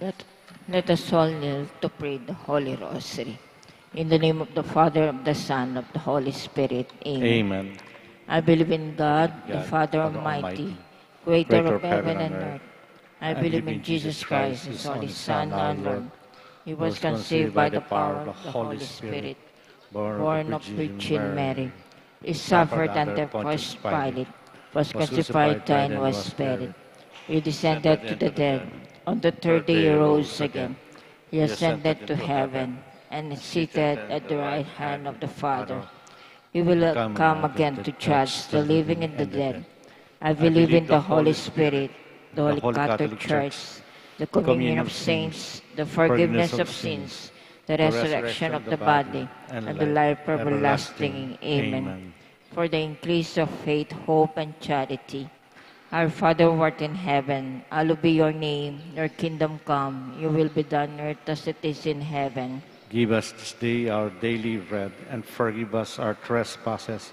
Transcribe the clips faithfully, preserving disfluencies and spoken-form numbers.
Let, let us all kneel to pray the Holy Rosary. In the name of the Father, of the Son, of the Holy Spirit. Amen. Amen. I believe in God, the God, Father Father Almighty, Almighty, creator creator of of heaven heaven and and earth. Earth. I I believe believe in in Jesus Jesus Christ, Christ, his his only only Son, Son, our our Lord. Lord. He was conceived by the power of the Holy Spirit, born of Virgin Mary. He suffered under Pontius Pilate, was crucified, died, and was buried. He descended to the dead. On the third day he rose again. He ascended to heaven and is seated at the right hand of the Father. He will come again to judge the living and the dead. I believe in the Holy Spirit, the Holy Catholic Church, the communion of saints, the forgiveness of sins, the resurrection of the body, and the life everlasting. Amen. For the increase of faith, hope, and charity. Our Father who art in heaven, hallowed be your name. Your kingdom come, your will be done on earth as it is in heaven. Give us this day our daily bread, and forgive us our trespasses,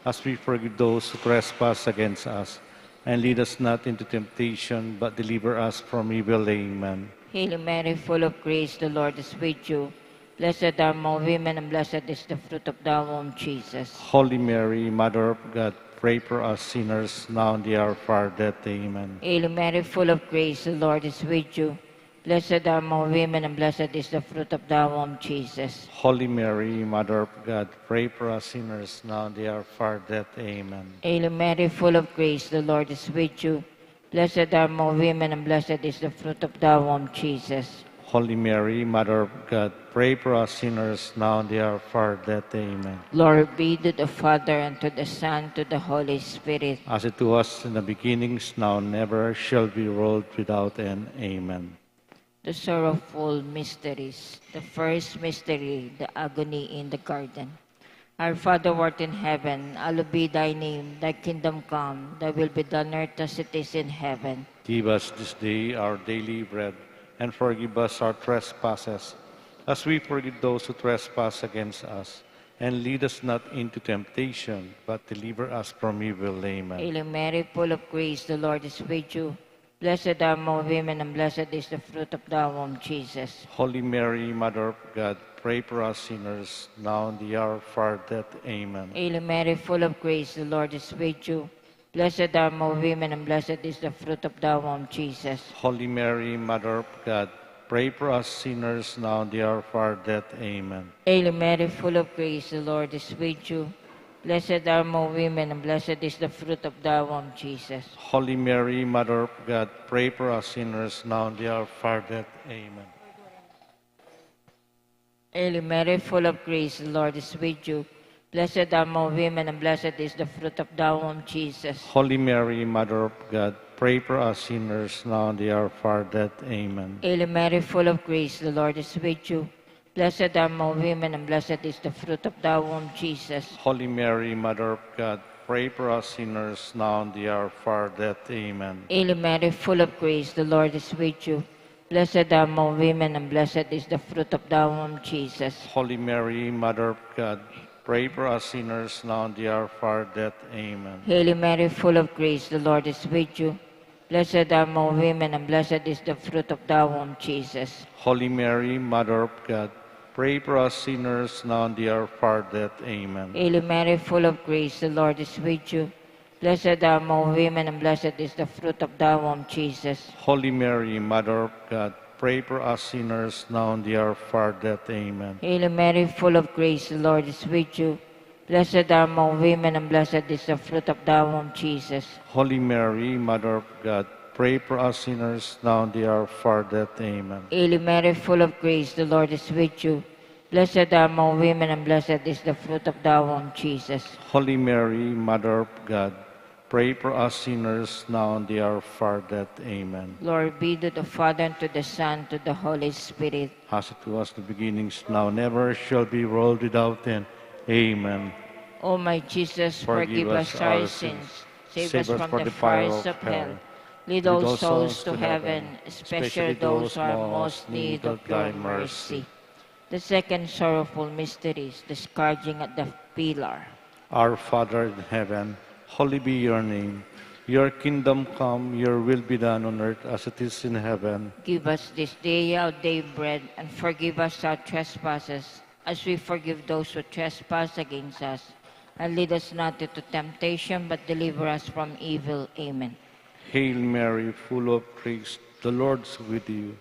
as we forgive those who trespass against us. And lead us not into temptation, but deliver us from evil. Amen. Hail Mary, full of grace, the Lord is with you. Blessed are among women, and blessed is the fruit of thy womb, Jesus. Holy Mary, Mother of God, pray for us sinners, now and at the hour of our death. Amen. Hail Mary, full of grace, the Lord is with you. Blessed are among women, and blessed is the fruit of thy womb, Jesus. Holy Mary, Mother of God, pray for us sinners, now and at the hour of our death. Amen. Hail Mary, full of grace, the Lord is with you. Blessed are among women, and blessed is the fruit of thy womb, Jesus. Holy Mary, Mother of God, pray for us sinners, now and at the hour of our death. Amen. Glory be to the Father, and to the Son, to the Holy Spirit. As it was in the beginnings, now and ever, shall be, world without end. Amen. The sorrowful mysteries. The first mystery, the agony in the garden. Our Father who art in heaven, hallowed be thy name. Thy kingdom come, thy will be done on earth as it is in heaven. Give us this day our daily bread, and forgive us our trespasses, as we forgive those who trespass against us. And lead us not into temptation, but deliver us from evil. Amen. Hail Mary, full of grace, the Lord is with you. Blessed are among women, and blessed is the fruit of thy womb, Jesus. Holy Mary, Mother of God, pray for us sinners, now and at the hour of our death. Amen. Hail Mary, full of grace, the Lord is with you. Blessed are among women, and blessed is the fruit of thy womb, Jesus. Holy Mary, Mother of God, pray for us sinners, now and at the hour of our death. Amen. Hail Mary, full of grace, the Lord is with you. Blessed are among women, and blessed is the fruit of thy womb, Jesus. Holy Mary, Mother of God, pray for us sinners, now and at the hour of our death. Amen. Hail Mary, full of grace, the Lord is with you. Blessed are among women, and blessed is the fruit of thy womb, Jesus. Holy Mary, Mother of God, pray for us sinners, now and at the hour of our death. Amen. Hail Mary, full of grace, the Lord is with you. Blessed are among women, and blessed is the fruit of thy womb, Jesus. Holy Mary, Mother of God, pray for us sinners, now and at the hour of our death. Amen. Hail Mary, full of grace, the Lord is with you. Blessed are among women, and blessed is the fruit of thy womb, Jesus. Holy Mary, Mother of God, pray for us sinners, now and at the hour of our death. Amen. Hail Mary, full of grace, the Lord is with you. Blessed are among women, and blessed is the fruit of thy womb, Jesus. Holy Mary, Mother of God, pray for us sinners, now and at the hour of our death. Amen. Hail Mary, full of grace, the Lord is with you. Blessed are among women, and blessed is the fruit of thy womb, Jesus. Holy Mary, Mother of God, pray for us sinners, now and at the hour of our death. Amen. Hail Mary, full of grace, the Lord is with you. Blessed are among women, and blessed is the fruit of thy womb, Jesus. Holy Mary, Mother of God, pray for us sinners, now and at the hour of our death. Amen. Hail Mary, full of grace, the Lord is with you. Blessed are among women, and blessed is the fruit of thy womb, Jesus. Holy Mary, Mother of God, pray for us sinners, now and at the hour of our death. Amen. Glory be to the Father, and to the Son, to the Holy Spirit. As it was in the beginnings, now and ever, shall be, world without end. Amen. O my Jesus, forgive us our sins, save us from the fires of hell, lead all souls to heaven, especially those who are most need of thy mercy. The second sorrowful mystery is the scourging at the pillar. Our Father in heaven, hallowed be your name. Your kingdom come, your will be done on earth as it is in heaven. Give us this day our daily bread, and forgive us our trespasses, as we forgive those who trespass against us. And lead us not into temptation, but deliver us from evil. Amen. Hail Mary, full of grace, the Lord is with you.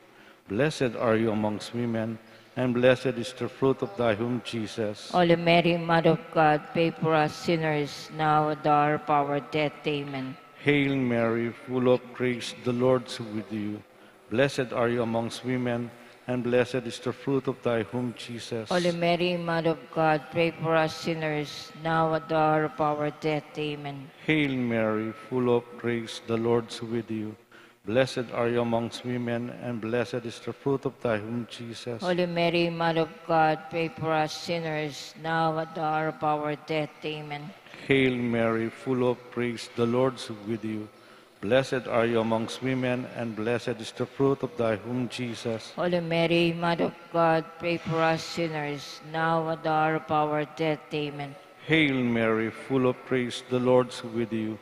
Blessed are you amongst women, and blessed is the fruit of thy womb, Jesus. Holy Mary, Mother of God, pray for us sinners, now at the hour of our death. Amen. Hail Mary, full of grace, the Lord is with you. Blessed are you amongst women, and blessed is the fruit of thy womb, Jesus. Holy Mary, Mother of God, pray for us sinners, now at the hour of our death. Amen. Hail Mary, full of grace, the Lord is with you. Blessed are you amongst women, and blessed is the fruit of thy womb, Jesus. Holy Mary, Mother of God, pray for us sinners, now at the hour of our death. Amen. Hail Mary, full of grace, the Lord is with you. Blessed are you amongst women, and blessed is the fruit of thy womb, Jesus. Holy Mary, Mother of God, pray for us sinners, now at the hour of our death. Amen. Hail Mary, full of grace, the Lord is with you.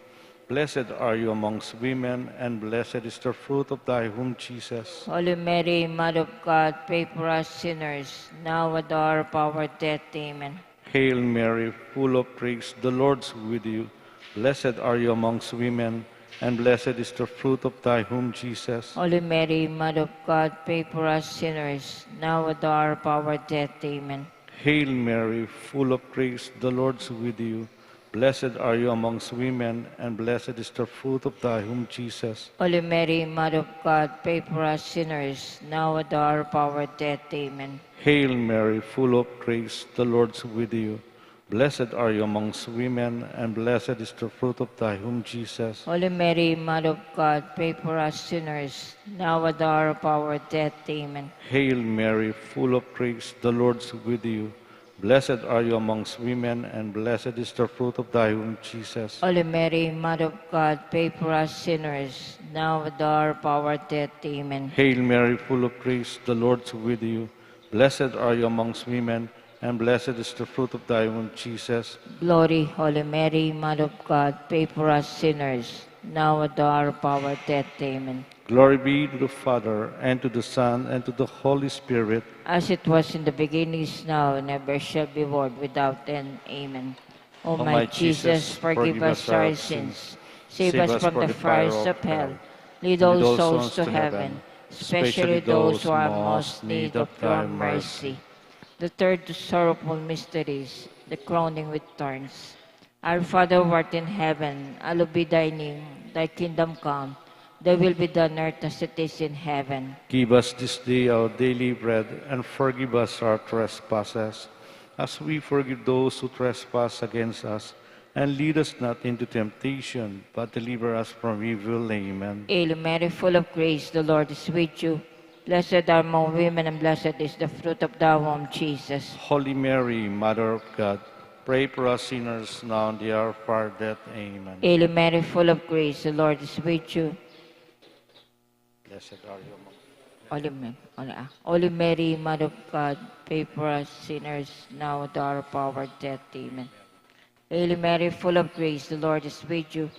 Blessed are you amongst women, and blessed is the fruit of thy womb, Jesus. Holy Mary, Mother of God, pray for us sinners, now at the hour of our death. Amen. Hail Mary, full of grace, the Lord is with you. Blessed are you amongst women, and blessed is the fruit of thy womb, Jesus. Holy Mary, Mother of God, pray for us sinners, now at the hour of our death. Amen. Hail Mary, full of grace, the Lord is with you. Blessed are you amongst women, and blessed is the fruit of thy womb, Jesus. Holy Mary, Mother of God, pray for us sinners, now at the hour of our death. Amen. Hail Mary, full of grace, the Lord is with you. Blessed are you amongst women, and blessed is the fruit of thy womb, Jesus. Holy Mary, Mother of God, pray for us sinners, now at the hour of our death. Amen. Hail Mary, full of grace, the Lord is with you. Blessed are you amongst women, and blessed is the fruit of thy womb, Jesus. Holy Mary, Mother of God, pray for us sinners, now at the hour of our death. Amen. Hail Mary, full of grace, the Lord is with you. Blessed are you amongst women, and blessed is the fruit of thy womb, Jesus. Glory, Holy Mary, Mother of God, pray for us sinners, now at the hour of our death. Amen. Glory be to the Father, and to the Son, and to the Holy Spirit. As it was in the beginning, is now, and ever shall be, world without end. Amen. O my Jesus, forgive us our sins, save us from the fires of hell, lead all souls to heaven, especially those who are most need of thy mercy. The third sorrowful mystery is the crowning with thorns. Our Father who art in heaven, hallowed be thy name. Thy kingdom come. Thy will be done on earth as it is in heaven. Give us this day our daily bread, and forgive us our trespasses, as we forgive those who trespass against us. And lead us not into temptation, but deliver us from evil. Amen. Hail Mary, full of grace, the Lord is with you. Blessed are among women, and blessed is the fruit of thy womb, Jesus. Holy Mary, Mother of God, pray for us sinners, now and at the hour of our death. Amen. Hail Mary, full of grace, the Lord is with you. Blessed are you among Holy Ma-, Holy, ah, Holy Mary, Mother of God, pray for us sinners, now at the hour of our death. Amen. Hail Mary, full of grace, the Lord is with you.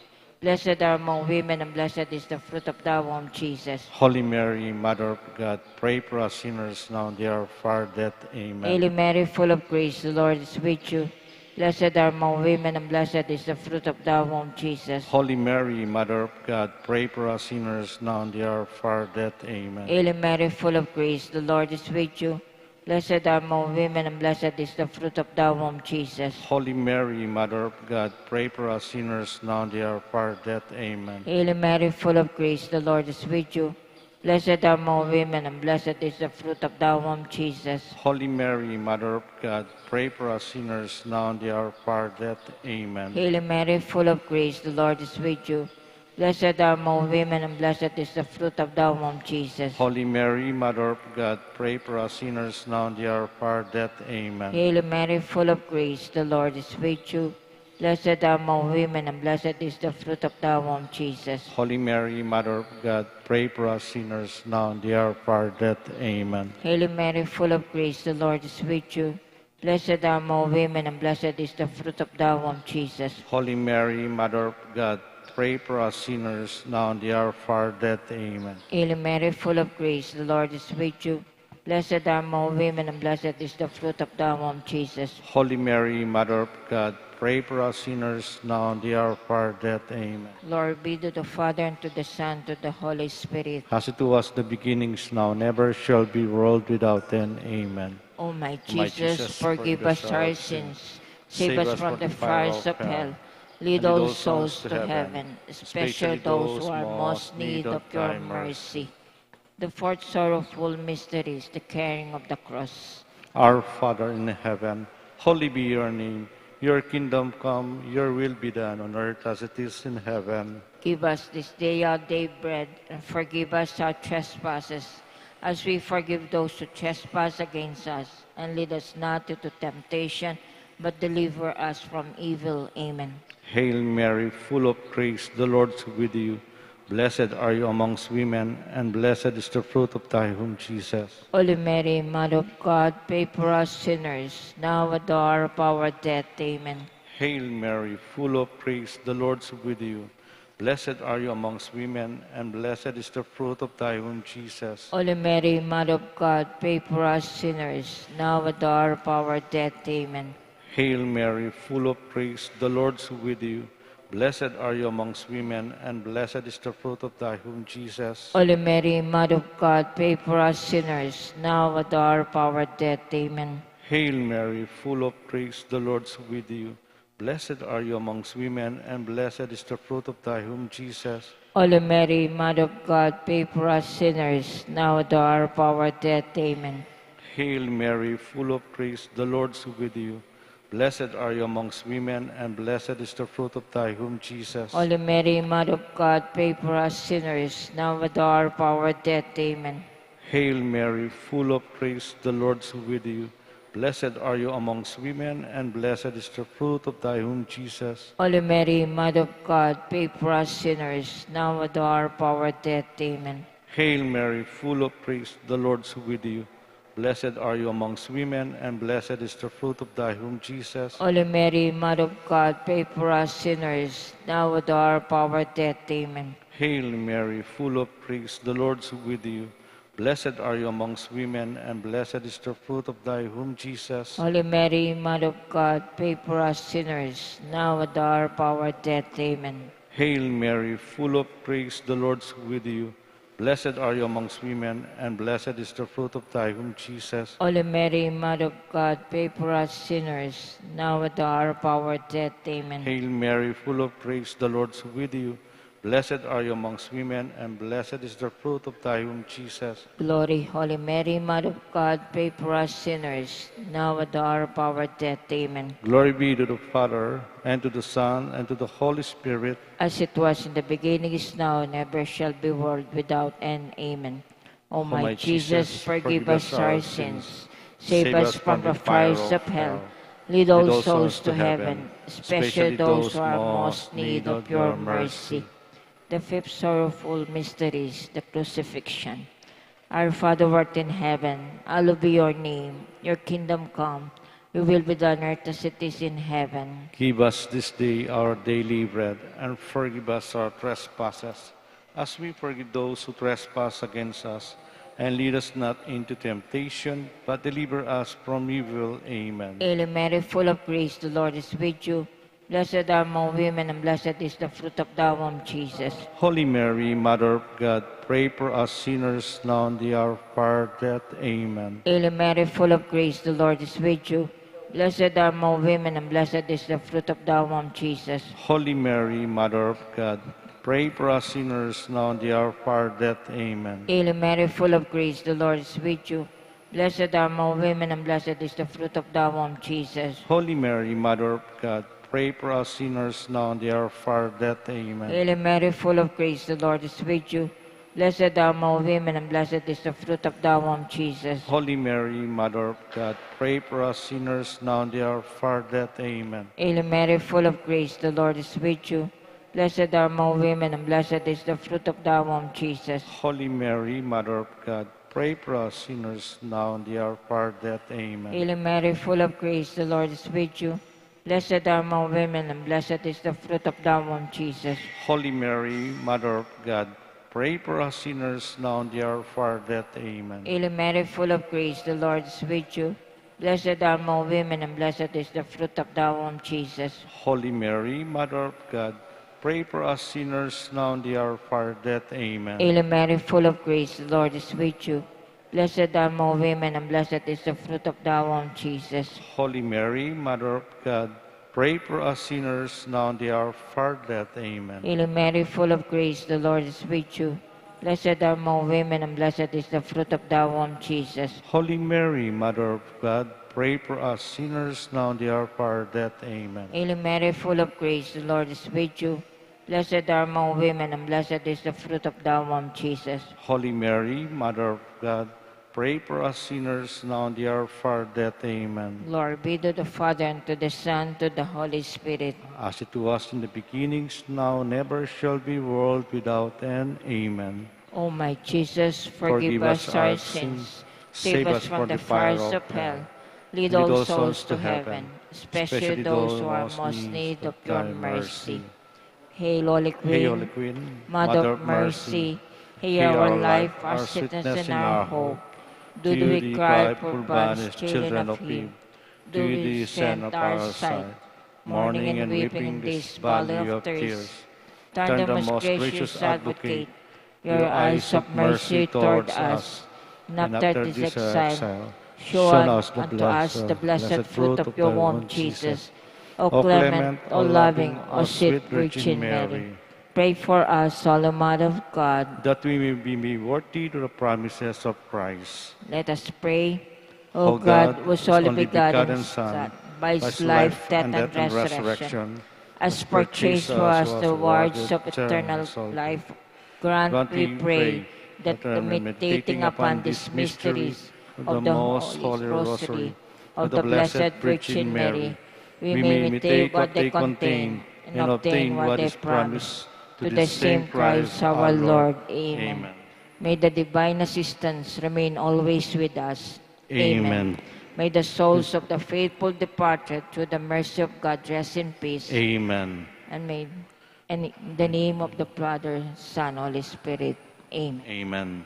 Blessed are among women, and blessed is the fruit of thy womb, Jesus. Holy Mary, Mother of God, pray for us sinners, now and at the hour of our death. Amen. Hail Mary, full of grace, the Lord is with you. Blessed are among women, and blessed is the fruit of thy womb, Jesus. Holy Mary, Mother of God, pray for us sinners, now and at the hour of our death. Amen. Hail Mary, full of grace, the Lord is with you. Blessed are among women, and blessed is the fruit of thy womb, Jesus. Holy Mary, Mother of God, pray for us sinners, now and at the hour of our death. Amen. Hail Mary, full of grace, the Lord is with you. Blessed are among women, and blessed is the fruit of thy womb, Jesus. Holy Mary, Mother of God, pray for us sinners, now and at the hour of our death. Amen. Hail Mary, full of grace, the Lord is with you. Blessed are among women, and blessed is the fruit of thy womb, Jesus. Holy Mary, Mother of God, pray for us sinners, now and at the hour of our death. Amen. Hail Mary, full of grace, the Lord is with you. Blessed are among women, and blessed is the fruit of thy womb, Jesus. Holy Mary, Mother of God, pray for us sinners, now and at the hour of our death. Amen. Hail Mary, full of grace, the Lord is with you. Blessed are among women, and blessed is the fruit of thy womb, Jesus. Holy Mary, Mother of God, pray for us sinners, now and the hour of our death. Amen. Hail Mary, full of grace, the Lord is with you. Blessed are among women, and blessed is the fruit of thy womb, Jesus. Holy Mary, Mother of God, pray for us sinners, now and the hour of our death. Amen. Glory be to the Father, and to the Son, and to the Holy Spirit. As it was in the beginning, is now, and ever shall be, world without end. Amen. O my Jesus, forgive us our sins, save us from the fires of hell, lead all souls to heaven, especially those who are most need of your mercy. The fourth sorrowful mystery is the carrying of the cross. Our Father in heaven, holy be your name. Your kingdom come, your will be done on earth as it is in heaven. Give us this day our day bread, and forgive us our trespasses, as we forgive those who trespass against us. And lead us not into temptation, but deliver us from evil. Amen. Hail Mary, full of grace, the Lord is with you. Blessed are you amongst women, and blessed is the fruit of thy womb, Jesus. Holy Mary, Mother of God, pray for us sinners, now at the hour of our death. Amen. Hail Mary, full of grace, the Lord is with you. Blessed are you amongst women, and blessed is the fruit of thy womb, Jesus. Holy Mary, Mother of God, pray for us sinners, now at the hour of our death. Amen. Hail Mary, full of grace, the Lord is with you. Blessed are you amongst women, and blessed is the fruit of thy womb, Jesus. Holy Mary, Mother of God, pray for us sinners, now at the hour of our death. Amen. Hail Mary, full of grace, the Lord is with you. Blessed are you amongst women, and blessed is the fruit of thy womb, Jesus. Holy Mary, Mother of God, pray for us sinners, now at the hour of our death. Amen. Hail Mary, full of grace, the Lord is with you. Blessed are you amongst women, and blessed is the fruit of thy womb, Jesus. Holy Mary, Mother of God, pray for us sinners, now at the hour of our death. Amen. Hail Mary, full of grace, the Lord is with you. Blessed are you amongst women, and blessed is the fruit of thy womb, Jesus. Holy Mary, Mother of God, pray for us sinners, now at the hour of our death. Amen. Hail Mary, full of grace, the Lord is with you. Blessed are you amongst women, and blessed is the fruit of thy womb, Jesus. Holy Mary, Mother of God, pray for us sinners, now at the hour of our death. Amen. Hail Mary, full of grace, the Lord is with you. Blessed are you amongst women, and blessed is the fruit of thy womb, Jesus. Holy Mary, Mother of God, pray for us sinners, now at the hour of our death. Amen. Hail Mary, full of grace, the Lord is with you. Blessed are you amongst women, and blessed is the fruit of thy womb, Jesus. Holy Mary, Mother of God, pray for us sinners, now at the hour of our death. Amen. Hail Mary, full of grace, the Lord is with you. Blessed are you amongst women, and blessed is the fruit of thy womb, Jesus. Glory, Holy Mary, Mother of God, pray for us sinners, now at the hour of our death. Amen. Glory be to the Father, and to the Son, and to the Holy Spirit. As it was in the beginning, is now, and ever shall be, world without end. Amen. O my Jesus, forgive us our sins, save us from the fires of hell, lead all souls to heaven, especially those who are most need of your mercy. The fifth sorrowful mystery is the crucifixion. Our Father who art in heaven, hallowed be your name. Your kingdom come, your will be done on earth as it is in heaven. Give us this day our daily bread, and forgive us our trespasses, as we forgive those who trespass against us. And lead us not into temptation, but deliver us from evil. Amen. Hail Mary, full of grace, the Lord is with you. Blessed are among women, and blessed is the fruit of thy womb, Jesus. Holy Mary, Mother of God, pray for us sinners, now and the hour of our death. Amen. Hail Mary, full of grace, the Lord is with you. Blessed are among women, and blessed is the fruit of thy womb, Jesus. Holy Mary, Mother of God, pray for us sinners, now and the hour of our death. Amen. Hail Mary, full of grace, the Lord is with you. Blessed are among women, and blessed is the fruit of thy womb, Jesus. Holy Mary, Mother of God, pray for us sinners, now and the hour of our death. Amen. Hail Mary, full of grace, the Lord is with you. Blessed are among women, and blessed is the fruit of thy womb, Jesus. Holy Mary, Mother of God, pray for us sinners, now and the hour of our death. Amen. Hail Mary, full of grace, the Lord is with you. Blessed are among women, and blessed is the fruit of thy womb, Jesus. Holy Mary, Mother of God, pray for us sinners, now and the hour of our death. Amen. Hail Mary, full of grace, the Lord is with you. Blessed are among women, and blessed is the fruit of thy womb, Jesus. Holy Mary, Mother of God, pray for us sinners now and at the hour of our death. Amen. Hail Mary, full of grace, the Lord is with you. Blessed are among women, and blessed is the fruit of thy womb, Jesus. Holy Mary, Mother of God, pray for us sinners now and at the hour of our death. Amen. Hail Mary, full of grace, the Lord is with you. Blessed are among women, and blessed is the fruit of thy womb, Jesus. Holy Mary, Mother of God, pray for us sinners now and at the hour of our death. Amen. Hail Mary, full of grace, the Lord is with you. Blessed are among women, and blessed is the fruit of thy womb, Jesus. Holy Mary, Mother of God, pray for us sinners now and at the hour of our death. Amen. Hail Mary, full of grace, the Lord is with you. Blessed are among women, and blessed is the fruit of thy womb, Jesus. Holy Mary, Mother of God, pray for us sinners now and at the hour of our death. Amen. Glory be to the Father, and to the Son, and to the Holy Spirit. As it was in the beginning, is now, and ever shall be, world without end. Amen. O my Jesus, forgive us our sins, save us from the fires of hell, lead all souls to heaven, especially those who are most need of your mercy. Hail, Holy Queen, Hail, Holy Queen, Mother of Mercy, hear our life, our sweetness, and our hope. To thee we cry, poor banished children of Eve. To thee we send our sight, mourning and weeping in this valley of tears. Turn then, most gracious Advocate, your eyes of mercy toward us, and after this exile, show unto us the blessed fruit of your womb, Jesus. O clement, O loving, O sweet Virgin Mary, pray for us, Holy Mother of God, that we may be made worthy to the promises of Christ. Let us pray. O God, whose only begotten Son, by his life, death, and resurrection, has purchased for us the rewards of eternal life, grant, we pray, that, meditating upon these mysteries of the most holy Rosary of the Blessed Virgin Mary, we may imitate what they contain and obtain what they promise. To the same Christ our Lord. Amen. May the divine assistance remain always with us. Amen. May the souls of the faithful departed, through the mercy of God, rest in peace. Amen. And may, and in the name of the Father, Son, Holy Spirit. Amen. Amen.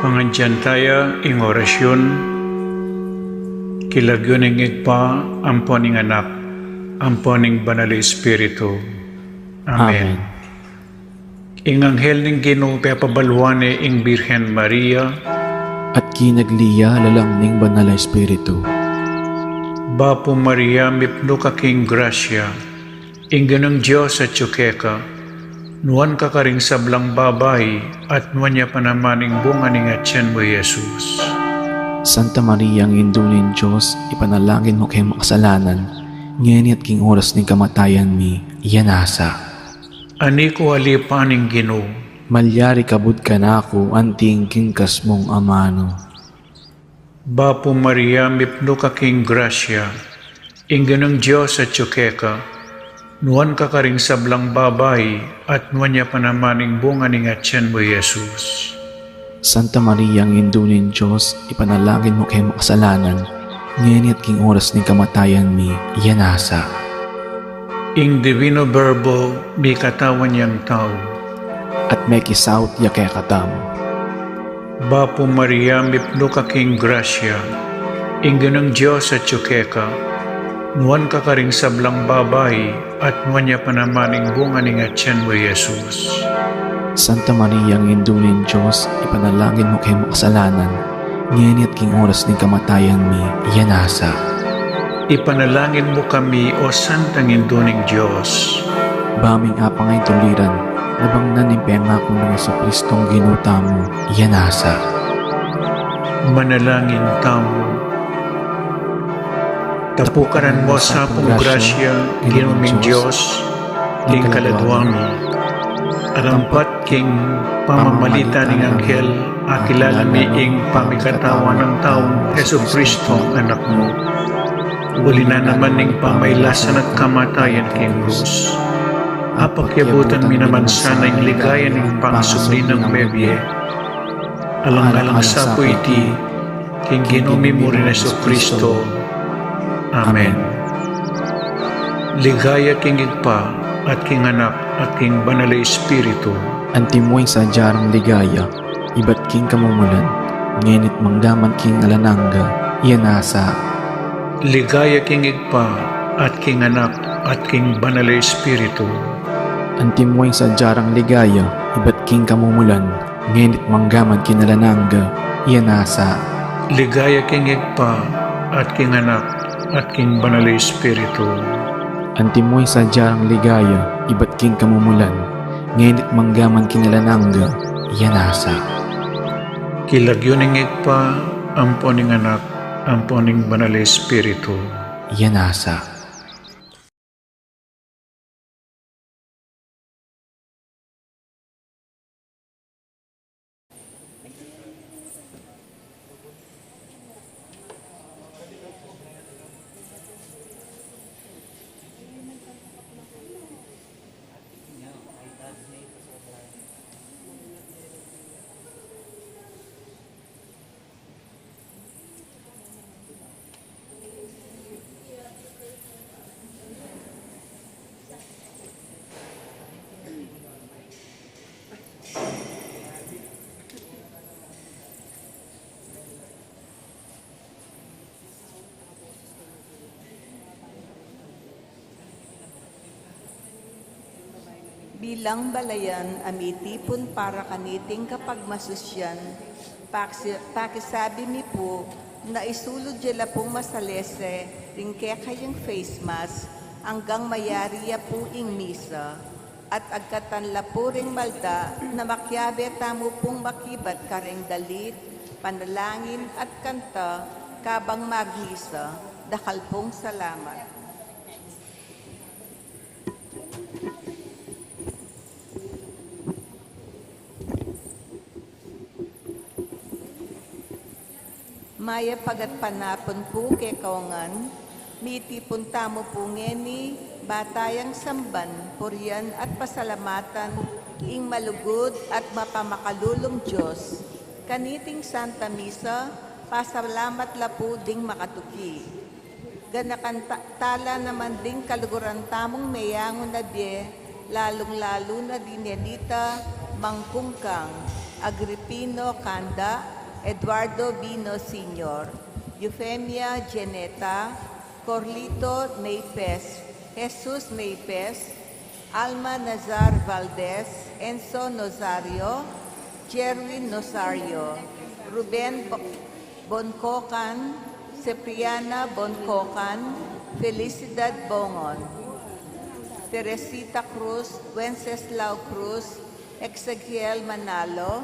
Pangadyan taya ing orasyun. King lagyu ning Ibpa, ampo ning Anak, ampo ning Banal a Espiritu. Amen. Amen. Ing anghel ning Ginu pepabaluan ne ing Birhen Maria. At kinagli ya lalam ning Banal a Espiritu. Bapu Maria, mipnu ka king grasya, Ing Ginung Dios atyu keka, nuan ka karing sablang babai, at nuan ya pa naman ing bunga ning atyan mu, i Jesus. Santa Maria, Indu ning Dios, ipanalangin mu keng makasalanan, ngeni at king oras ning kamatayan mi. Amen. Ani ku alipan ning Ginu. Malyari kabud kanaku anti ing kinkas mung amanu. Bapu Maria, mipnu ka king grasya, ing Ginung Dios atyu keka, nuan ka karing sablang babai, at nuan ya pa naman ing bunga ning atyan mu, i Jesus. Santa Maria, Indu ning Dios, ipanalangin mu keng makasalanan, ngeni at king oras ning kamatayan mi. Amen. Ing Divino Verbo mikatawan yang tau. At mekisaut ya kekatamu. Bapu Maria, mipnu ka king grasya, ing Ginung Dios atyu keka, nuan ka karing sablang babai, at nuan ya pa naman ing bunga ning atyan mu, i Jesus. Santa Maria, Indu ning Dios, ipanalangin mu keng makasalanan, ngeni at king oras ning kamatayan mi. Amen. Ipanalangin mu kami, O Santang Indu ning Dios. Ba ming apang ing tuliran, nabang na ning pengaku nang Jesucristong Ginu tamu. Amen. Manalangin tamu. Tapukaran mu sa pung grasya, Ginu ming Dios, king kaladua mi. At ampat king pamamalit ning anghel, akilala mi ing pamikatawan nang taung Jesucristong Anak mu. Uli na naman ning pamailasan at kamatayan king krus, apakyabutan mi naman sana ing ligaya ning pangasubli nang mebie. Alang-alang sa pu iti, king Ginu mi mu ring Jesucristo. Amen. Ligaya king Ibpa, at king Anak, at king Banal a Espiritu. Antimo ing sadya rang ligaya, ibat king kamumulan, ngeni't manggaman king alang angga. Amen. Ligaya king Ibpa, at king Anak, at king Banal a Espiritu. Antimo ing sadya rang ligaya, ibat king kamumulan, ngeni't manggaman king alang angga. Amen. Ligaya king Ibpa, at king Anak, at king Banal a Espiritu. Antimo ing sadya rang ligaya, ibat king kamumulan, ngeni't manggaman king alang angga. Amen. King lagyu ning Ibpa, ampo ning Anak, ampo ning Banal a Espiritu. Amen. Bilang balayan a mitipun para kaniting kapagmasusyan, paksi-, pakisabi mi pu na isulud ya la pung masalese ring kekayung face mask anggang mayari ya pu ing misa, at agkatan la pu ring malda na makiabe tamu pung makibat kareng dalit, panalangin at kanta kabang magmisa. Dakal pung salamat. Mayap a gatpanapun pu kekayu ngan, mitipun tamu pu ngeni, ba tayang samban, purian at pasalamatan ing malugud at mapamakalulung Dios. Kaniting Santa Misa, pasalamat la pu ding makatuki. Ganakan ta-, tala naman ding kaluguran tamung meyangu na bie, lalung-lalu na di Nelita Mangkungkang, Agripino Canda, Eduardo Bino Senior, Eufemia Geneta, Corlito Neipes, Jesus Neipes, Alma Nazar Valdez, Enzo Nozario, Jerwin Nozario, Ruben Bo-, Boncocan, Cipriana Boncocan, Felicidad Bongon. Teresita Cruz, Wenceslao Cruz, Exequiel Manalo,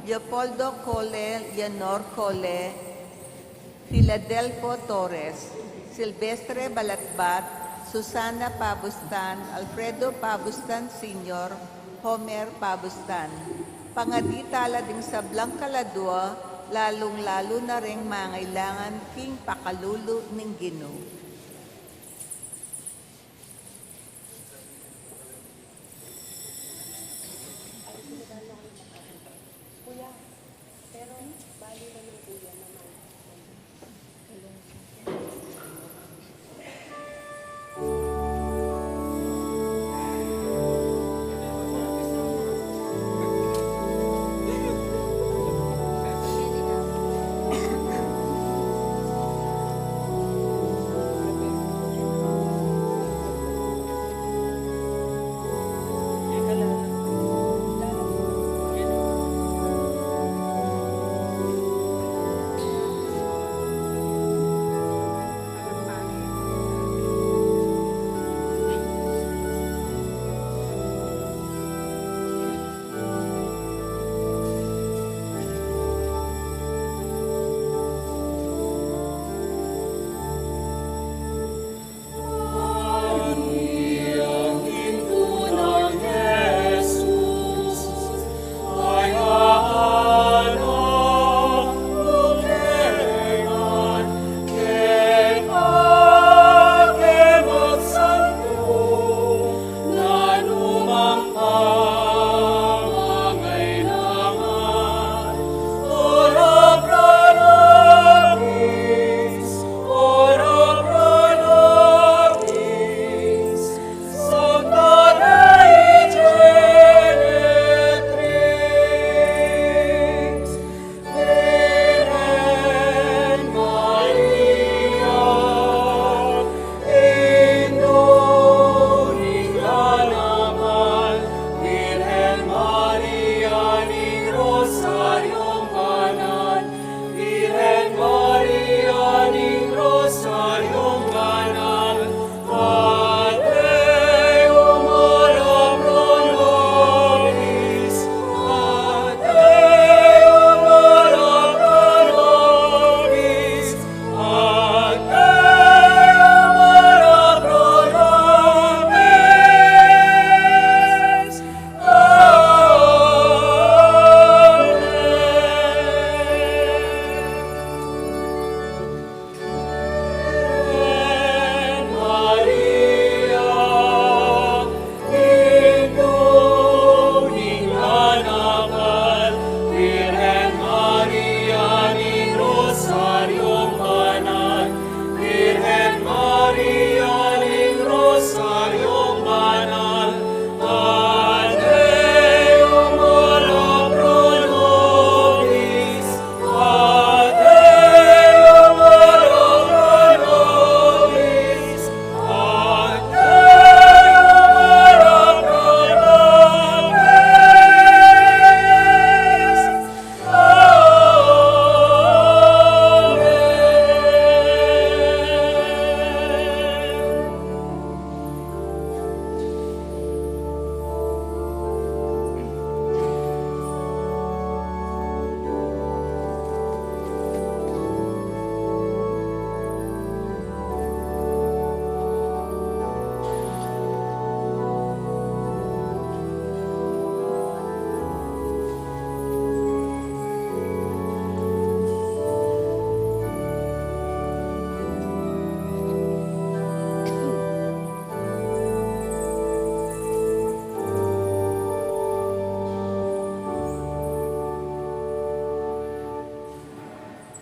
Leopoldo Cole, Leonor Cole, Filadelfo Torres, Silvestre Balatbat, Susana Pabustan, Alfredo Pabustan Senior, Homer Pabustan. Pangadi tala ding sablang kaladua, lalung-lalu na reng mangailangan king pakalulu ning Ginu. Kuya, pero bali na ng kuya naman.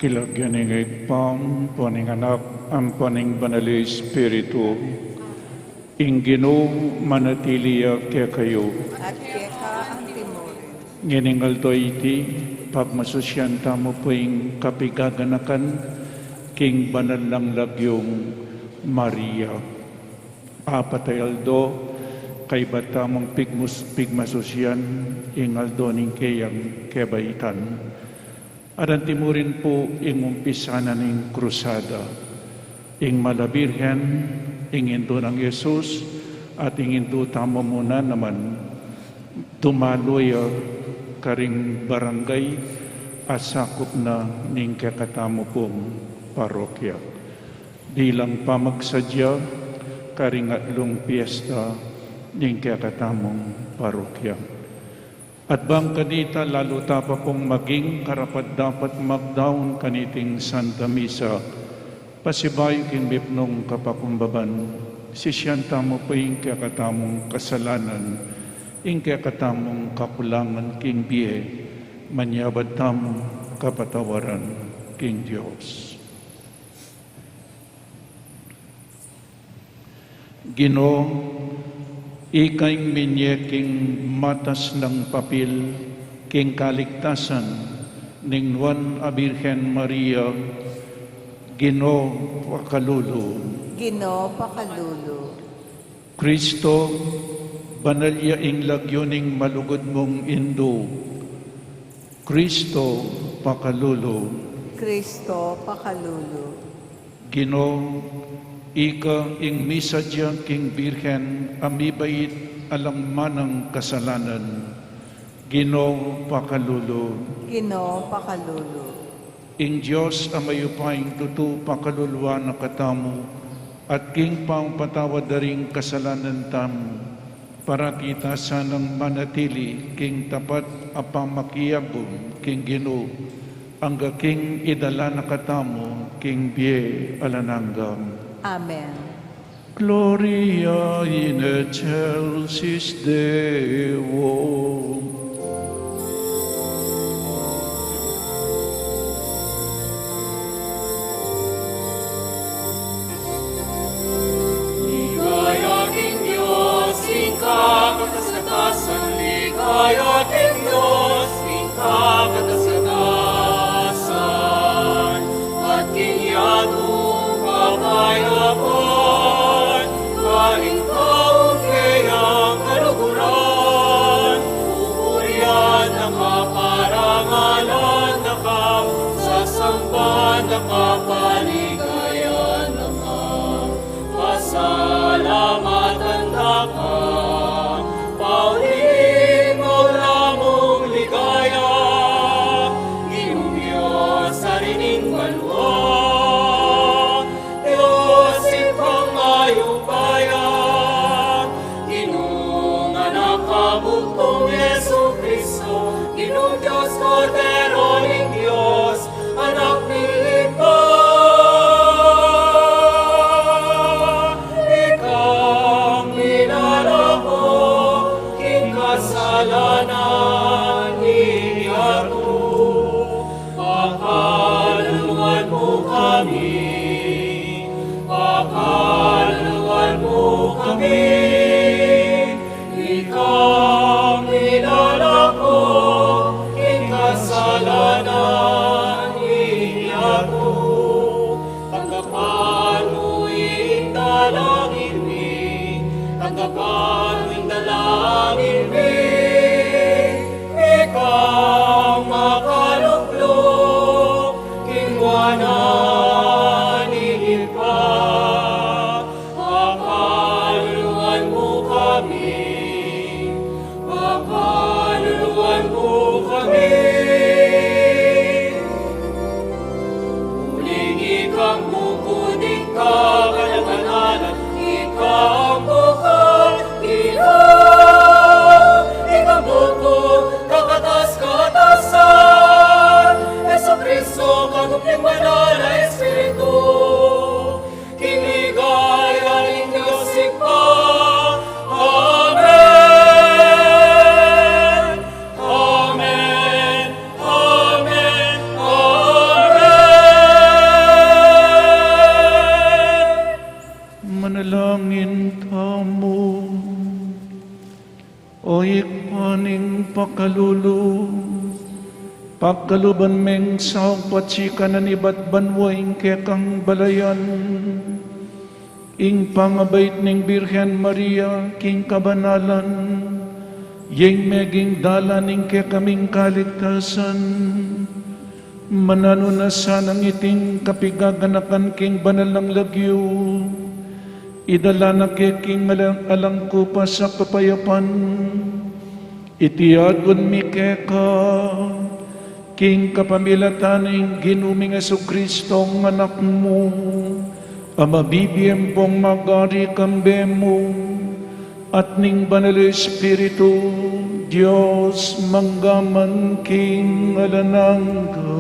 King lagyu ning Ibpa, ampo ning Anak, ampo ning Banal a Espiritu. Ing Ginu manatili ya kekayu. At keka antimurin. Ngening aldo iti, pagmasusyan tamu pu ing kapigaganakan king banal nang lagyung Maria. Apat a aldo, kaybat tamung pigmus-, pigmasusyan ing aldo ning keyang kebaitan. At antimurin pu ing umpisa na ning krusada. Ing Mala Birhen, ing indu nang Jesus, At ing indu tamu mu na naman, dumalu ya karing barangay a sakup na ning kekatamu pung parokya. Bilang pamagsadya karing atlung piyesta ning kekatamung parokya. At bang kanita lalu ta pa pung maging karapat-dapat magdaun kaniting Santa Misa, pasibayu king mipnung kapakumbaban, sisian tamu pa ing kekatamung kasalanan, ing kekatamung kakulangan king bie, manyawad tamu kapatawaran king Dios. Ginu, ika ing minye king matas nang papil king kaligtasan ning nuan a Birhen Maria, Ginu, pakalulu. Ginu, pakalulu. Kristo, banal ya ing lagyu ning malugud mung indu. Kristo, pakalulu. Kristo, pakalulu. Ginu, ika ing misadya king Birhen a mibait alang manang kasalanan. Ginu, pakalulu. Ginu, pakalulu. Ing Dios a mayupayang tutu pakaluluan na katamu, at king pangpatawad da ring kasalanan tamu, parati ta sanang manatili king tapat a pamakiabe king Ginu, angga king idala na katamu king bie alang angga. Amen. Gloria in excelsis Deo. Ligaya king Dios king kakatas-katasan, ligaya king Dios king kakatas-katasan, at king yatu kapayapan, karing tau keyang kaluguran, pupurian da ka, parangalan da ka, sasamban da ka, paligayan da ka. Pasalamatan da ka, pauli mung ligaya, Ginung Dios, Ari ning banua, Dios Ibpang mayupaya, Ginung Anak a bugtung Jesucristo, Ginung Dios, Kordero ning Dios, Anak ning Ibpa, ikang milalako king kasalanan ning yatu, pakaluluan mu kami, pakaluluan mu kami. Ikang milalako king kasalanan ning yatu, tanggapan mu ing dalangin mi, tanggapan mu ing dalangin mi. Ikang makalukluk king wanan ning Ibpa, pakaluluan mu kami, pakaluluan mu kami. Uling ikang bukut ning kabanalan, ikang bukut, ikang, ikang bukut kakatas-katasan, Jesucristo, kagup ning Banal a Espiritu, king ligaya ning Dios Ibpa. Amen. Amen. Amen. Amen. Manalangin tamu. O Ibpa ning pakalulu, pakaluban meng saup at sikanan ibat banua ing kekang balayan, ing pangabait ning Birhen Maria king kabanalan, ing meging dalan ning kekaming kaligtasan. Mananu na sanang iting kapigaganakan king banal a lagyu, Idala na ke king alang, alang kupas a kapayapan, iti aduan mi keka, king kapamilatan ning Ginu ming Jesucristo, Anak mu, a mabibie ampong magari kambe mu, at ning Banal Espiritu, Dios mangga man king alang angga.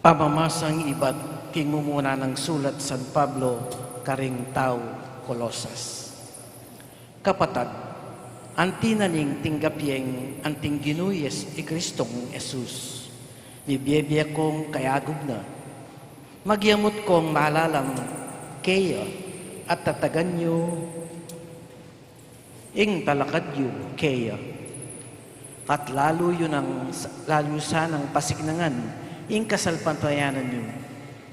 Pamamasang ibat king mumuna nang sulat San Pablo karing tau Colosas. Kapatad, anti na ning tinggap yeng anting Ginu i Cristong Jesus, mibiebie kong kayagum na. Magyamut kong malalam keya at tatagan yu ing talakad yu keya. At lalu yu nang, lalu sanang pasiknangan ing kasalpantayanan yu,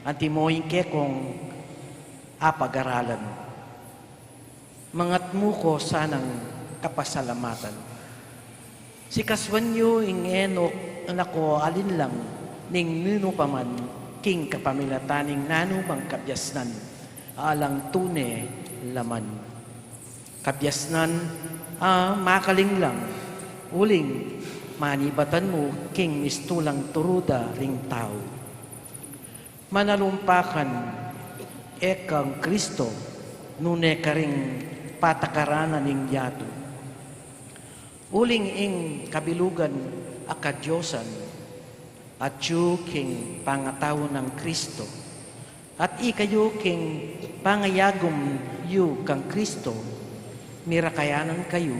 antimo ing kekong apagaralan. Mangatmu ko sanang kapasalamatan. Sikasuan yu ing e no, e na ko alinlang ning ninu pa man king kapamilatan ning nanu mang kabiasnan, alang tune laman. Kabiasnan a makalinglang, uling manibatan mu king mistulang turu da ring tau. Manalumpakan e kang Cristo, nune karing patakaran na ning yatu. Uling ing kabilugan a kadiosan, atyu king pangatau nang Cristo, at ikayu king pangayagum yu kang Cristo, mirakayanan kayu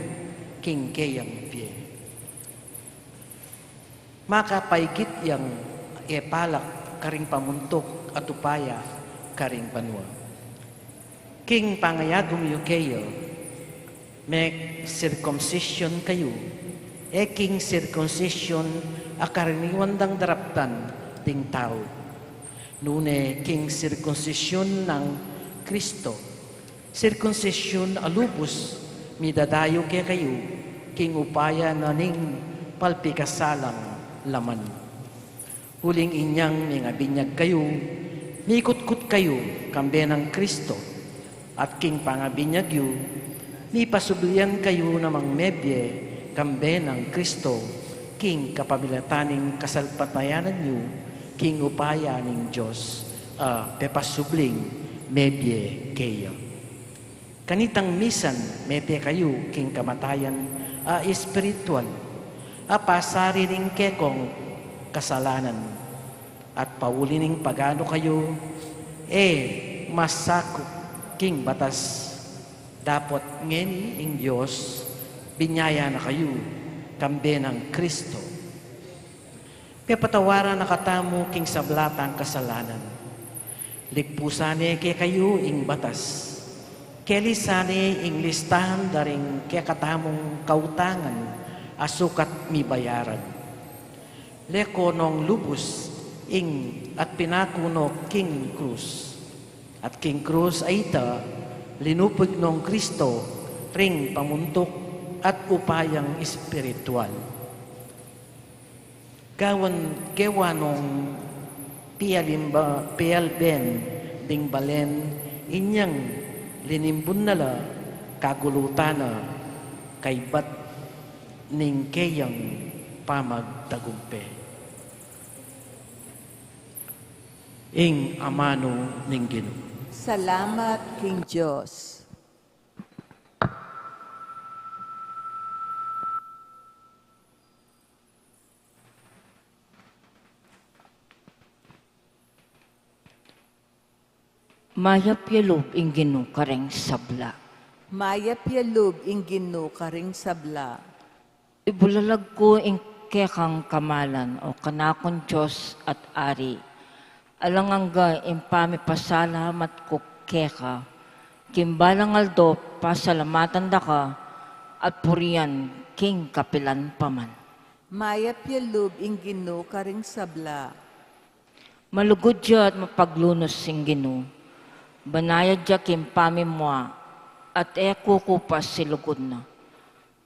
king keyang bie. Makapaigit yang e palak karing pamuntuk at upaya karing banua. King pangayagum yu keya, me circumcision kayu, e king circumcision a karaniwan dang daraptan ding tau, nune king circumcision nang Cristo, circumcision a lubus, midadayu kekayu king upaya na ning palpikasalang laman. Uling inyang mingabinyag kayu, mikutkut kayu kambe nang Cristo, at king pangabinyag yu, mipasublian kayu namang mebie kambe nang Cristo, king kapamilatan ning kasalpantayanan yu, king upaya ning Dios a pepasubling mebie keya. Kanitang misan mete kayu king kamatayan a espiritual, a pasari ning kekong kasalanan, at pauli ning paganu kayu e masakup king batas, dapot ngeni ing Dios binyaya na kayu kambe nang Cristo. Pepatawaran na katamu king sabla tang kasalanan. Ligpusan ne kekayu ing batas. Kelisan ne ing listahan da ring kekatamung kautangan a sukat mibayaran. Leko nong lubus ing at pinaku no king krus. At king krus a ita, linupug nong Cristo ring pamuntuk at upayang espiritual. Gawan kewa nong pialimba, pialben ding balen, inyang linimbun na la kagulutan na kaybat ning keyang pamagtagumpe. Ing amanu ning Ginu. Salamat king Dios. Mayap ya lub ing Ginu karing sabla. Mayap ya lub ing Ginu karing sabla. Ibulalag ku ing kekang kamalan, o kanakung Dios at Ari. Alang angga ing pamipasalamat ku keka, king balang aldo pasalamatan da ka, at purian king kapilan pa man. Mayap ya lub ing Ginu karing sabla. Malugud ya at mapaglunus ing Ginu. Banayad ya king pamimua, at e kukupas ing lugud na.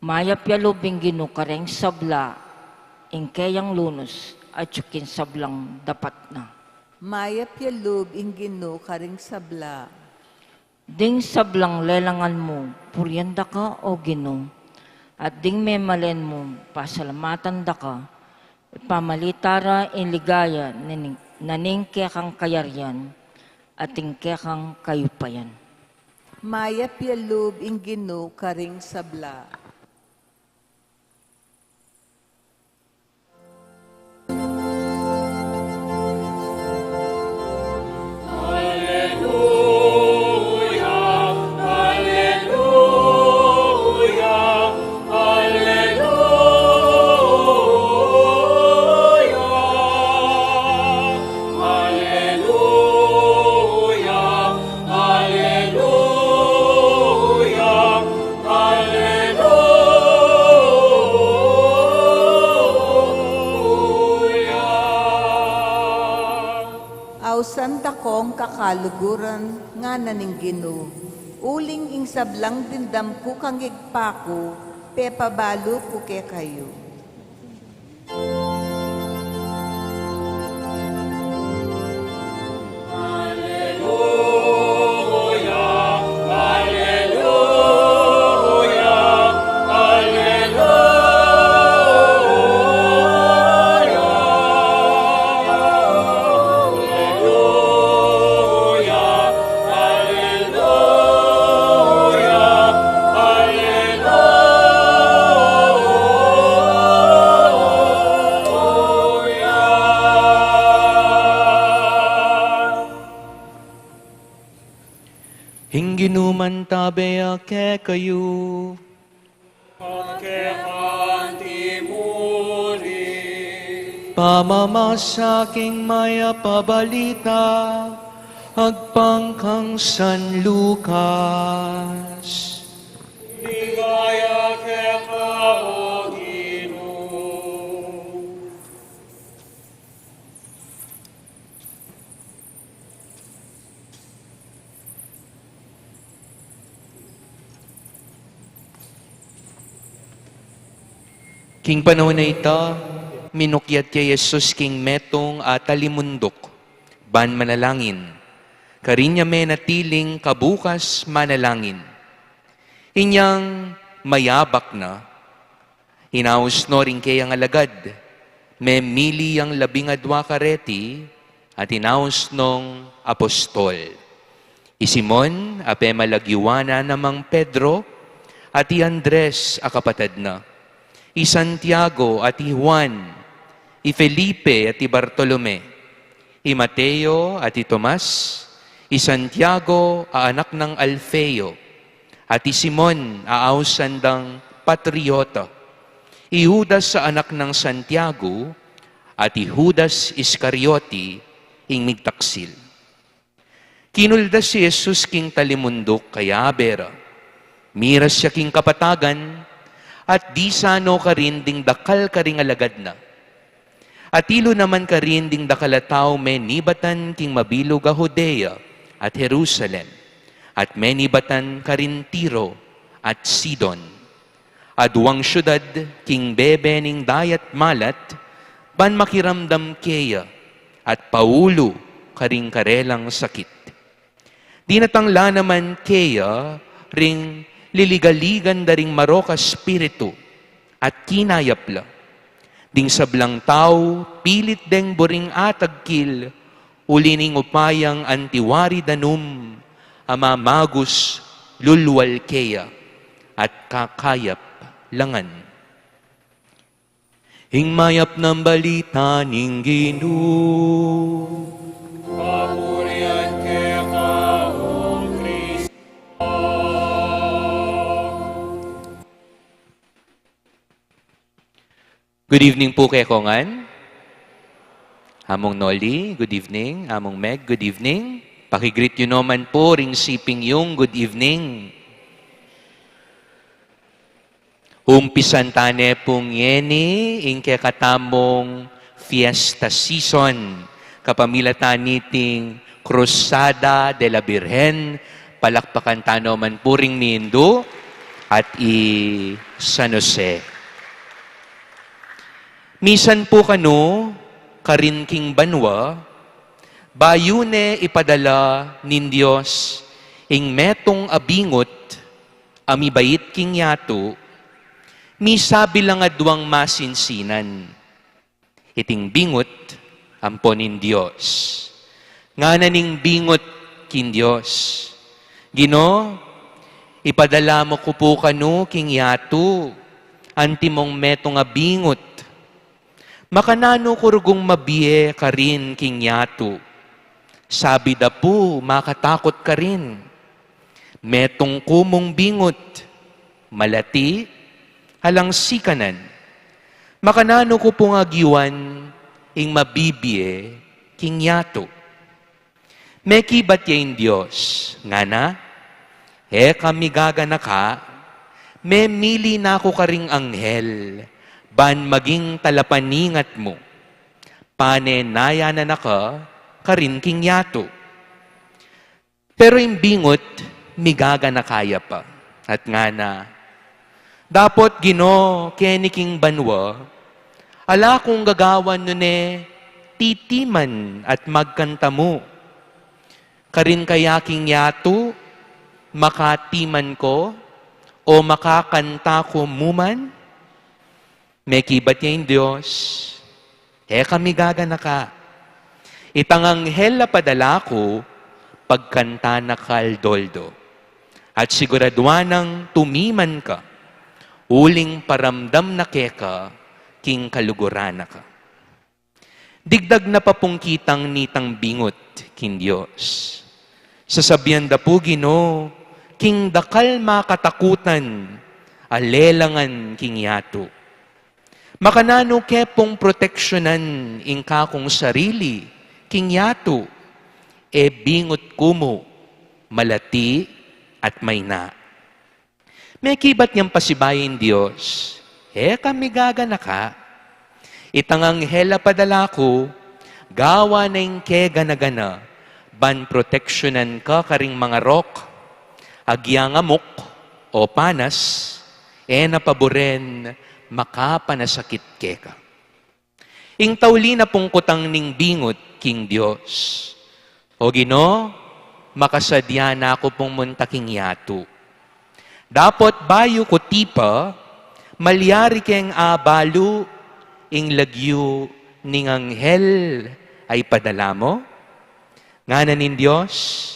Mayap ya lub ing Ginu karing sabla, ing keyang lunus, atiu king sablang dapat na. Mayap ya lub ing Ginu karing sabla. Ding sablang lelangan mu, purian da ka, O Ginu, at ding memalen mu, pasalamatan da ka, pamalita ra ing ligaya na ning, na ning kekang kayarian, at ing kekang kayupayan. Mayap ya lub ing Ginu karing sabla. Ausan da kong kakaluguran, ngana ning Ginu, uling ing sablang dimdam ku kang Ibpa ku, pepabalu ku kekayu. Ing Ginu mantabe ya kekayu. At keka anti mu rin. Pamamasa king mayap a balita agpang kang San Lucas. Ligaya keka, O Ginu. King panaun a ita, minukyat ya i Jesus king metung a talimunduk ban manalangin. Karin ya menatiling kabukas manalangin. Inyang mayabak na, inaus no ring keyang alagad, memili yang labing adua kareti, at inaus nong apostol. I Simon, a pemalagyuan a namang Pedro, at i Andres a kapatad na, i Santiago at i Juan, i Felipe at i Bartolome, i Mateo at i Tomas, i Santiago a anak nang Alfeo, at i Simon a ausan dang Patriota, i Judas a anak nang Santiago, at i Judas Iscariote, ing migtaksil. Kinuldas i Jesus king talimunduk, kayabe ra, miras ya king kapatagan, at disa no karin ding dakal karing alagad na. Atilu naman karin ding dakal a tau menibatan king mabilug a Judea at Jerusalem, at menibatan karin Tiro at Sidon. Aduang siudad king bebe ning dayat malat, ban makiramdam keya, at paulu karing karelang sakit. Dinatang la naman keya ring liligaligan da ring marok a spiritu, at kinayap la. Ding sablang tau, pilit deng buring atagkil, uli ning upayang antiwari danum a mamagus lulwal keya, at kakayap la ngan. Ing mayap nang balita ning Ginu. Papurian keka, O Kristo. Good evening pu kekongan. Among Noli, good evening. Among Meg, good evening. Paki-greet yu no man pu ring siping yung good evening. Umpisan tane pu ngeni ing kekatamung fiesta season, kapamilatan niting Cruzada de la Virgen. Palakpakan ta no man pu ring mindu. at i San Jose. Misan pu kanu karin king banua, bayu ne ipadala ning Dios ing metung a bingut a mibait king yatu, misabi la ngan aduang masinsinan. Iting bingut ampo ning Dios. Ngana ning bingut king Dios, Ginu, ipadala mu ku pu kanu king yatu antimong metung a bingut. Makananu ku rugung mabie karin king yatu? Sabi da pu makatakut karin. Metung ku mung bingut, malati, alang sikanan. Makananu ku pung agiwan ing mabibie king yatu? Mekibat ya ing Dios, ngana, E ka migaganaka, memili na ku karing anghel ban maging talapaningat mu. Panenayan na ka karin king yatu. Pero ing bingut migaganaka ya pa at ngana, Dapot, Ginu, keni king banua, ala kung gagawan nune titiman at magkanta mu. Karin kaya king yatu makatiman ku o makakanta ku mu man? Mekibat ya ing Dios, E ka migaganaka. Itang anghel a padala ku, pagkantan na ka aldo-aldo. At siguraduan nang tumiman ka, uling paramdam na keka king kaluguran na ka. Digdag na pa pung kitang nitang bingut king Dios. Sasabian da pu, Ginu, king dakal makatakutan a lelangan king yatu. Makananu ke pung proteksyonan ing kakung sarili king yatu? E bingut ku mu, malati at mayna. Mekibat yang pasibayu ing Dios, E ka migaganaka. Itang anghel a padala ku, gawan na ing kegana-gana ban proteksyonan ka karing mangarok, agyang amuk o panas, e na paburen makapanasakit keka. Ing tauli na pung kutang ning bingut king Dios, O Ginu, makasadya na ku pung munta king yatu. Dapot bayu ku tipa, malyari keng abalu ing lagyu ning anghel a ipadala mu? Ngana ning Dios,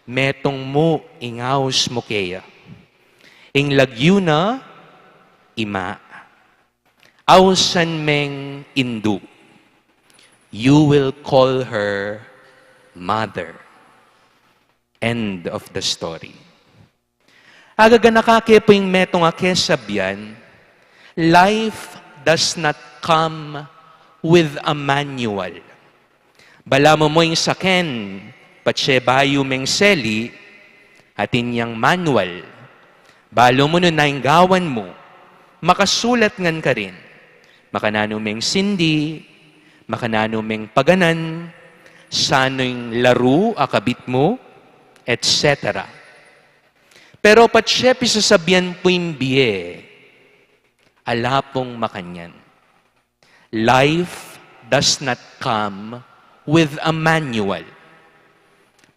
Metung mu ing aus mu keya. Ing lagyu na, ima. Ausan meng indu. You will call her mother. End of the story. Agaganaka ke pu ing metung a kesabian, life does not come with a manual. Balamu mu ing saken, patse bayu meng seli, atin yang manual. Balu mu nu na ing gawan mu, makasulat ngan karin. Makananu meng sindi, makananu meng paganan, sanu ing laru a kabit mu, et cetera. Pero patse pisasabian pu ing bie, ala pung makanyan. Life does not come with a manual,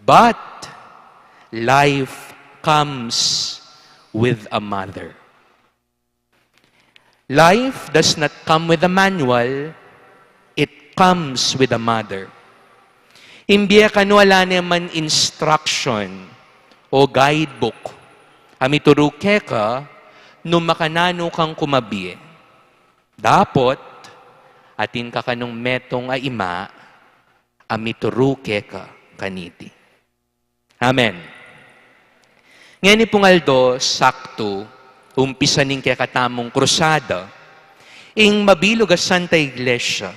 but life comes with a mother. Life does not come with a manual, it comes with a mother. Ing bie kanu ala ne man instruction o guidebook a mituru keka nung makananu kang kumabie. Dapot, atin ka kanung metung a ima a mituru keka kaniti. Amen. Ngeni pung aldo, saktu, umpisa ning kekatamung krusada, ing mabilug a Santa Iglesia.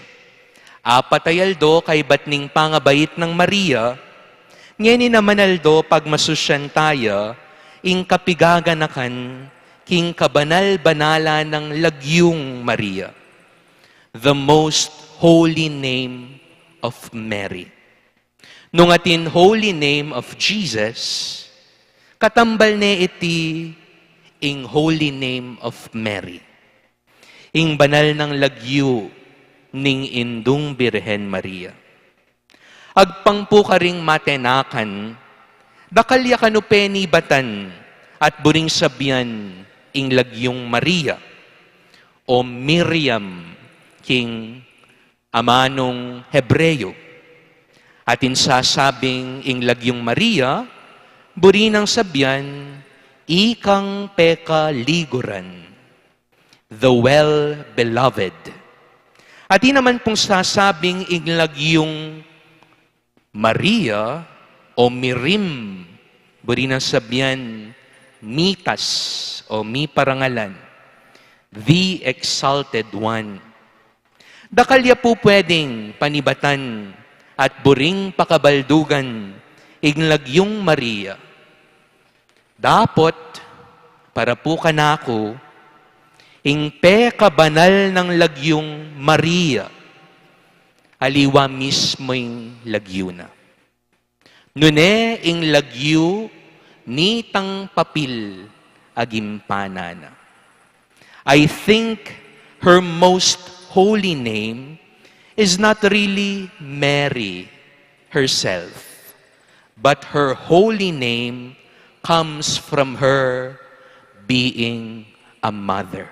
Apat a aldo kaybat ning pangabait nang Maria, ngeni naman aldo pagmasusyan taya ing kapigaganakan king kabanal-banalan nang lagyung Maria, the most holy name of Mary. Nung atin holy name of Jesus, katambal ne iti ing holy name of Mary, ing banal nang lagyu ning Indung Birhen Maria. Agpang pu karing matenakan, dakal ya kanu penibatan at buring sabian ing lagyung Maria o Miriam king amanung Hebreo. Atin sasabing ing lagyung Maria, buri nang sabian, ikang pekaliguran, the well-beloved. Atin naman pung sasabing ing lagyung Maria o Mirim, buri nang sabian, mitas o miparangalan, the exalted one. Dakal ya pu pwedeng panibatan at buring pakabaldugan ing lagyung Maria. Dapot, para pu kanaku, ing pekabanal nang lagyung Maria, aliwa mismung lagyu na. Nune ing lagyu nitang papil a gimpanan na. I think her most holy name is not really Mary herself, but her holy name comes from her being a mother.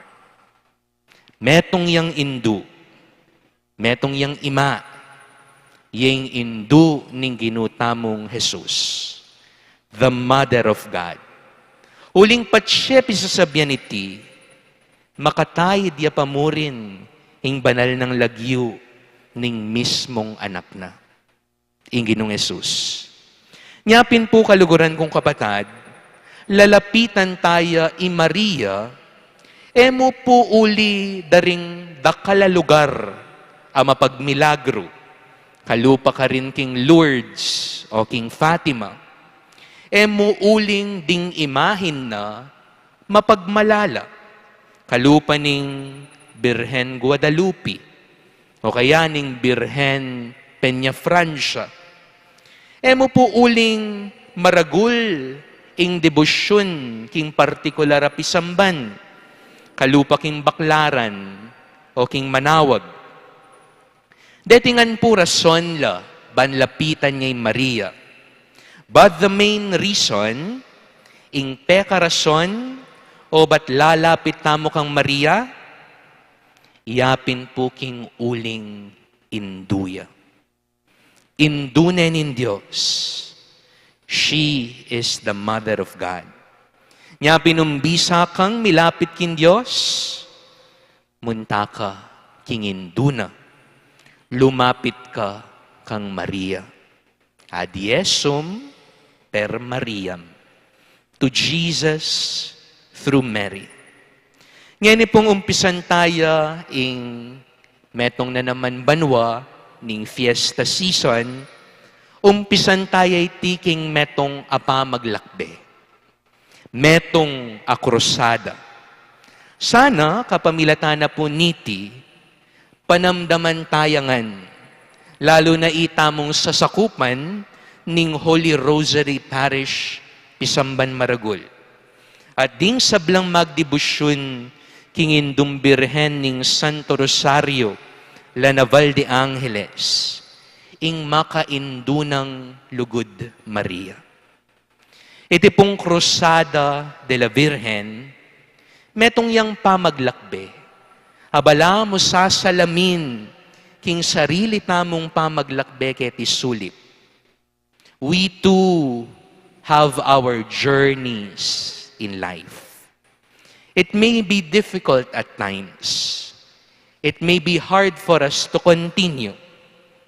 Metung yang indu, metung yang ima, ya ing indu ning Ginu tamung Jesus, the Mother of God. Uling patse pisasabian iti, makataid ya pa murin ing banal nang lagyu ning mismung anak na, ing Ginung Jesus. Nya pin pu, kaluguran kung kapatad, lalapitan taya i Maria, e mu pu uli da ring dakal a lugar a mapagmilagru, kalupa karin king Lourdes o king Fatima. E mu uling ding imahin na mapagmalala, kalupa ning Birhen Guadalupe, o kaya ning Birhen Peñafrancia. E mu pu uling maragul ing debosyun king partikular a pisamban, kalupa king Baclaran o king Manaoag. Deti ngan pu rason la ban lapitan ya i Maria. But the main reason, ing pekarason o bat lalapit tamu kang Maria, ya pin pu king uling indu ya. Indu ne ning Dios. She is the Mother of God. Nya pin nung bisa kang milapit king Dios, munta ka king indu na, lumapit ka kang Maria. Ad Jesum per Mariam. To Jesus through Mary. Ngeni pung umpisan taya ing metung na naman banua ning fiesta season, umpisan taya iti king metung a pamaglakbe. Metung a krusada. Sana kapamilatan na pu niti, panamdaman taya ngan, lalu na itamung sasakupan ning Holy Rosary Parish, pisamban maragul. At ding sablang magdebosyun king Indung Birhen ning Santo Rosario, La Naval de Angeles, ing makaindu nang lugud Maria. Iti pung Cruzada de la Virgen, metung yang pamaglakbe, a balamu sasalamin king sarili tamung pamaglakbe keti sulip. We too have our journeys in life. It may be difficult at times. It may be hard for us to continue.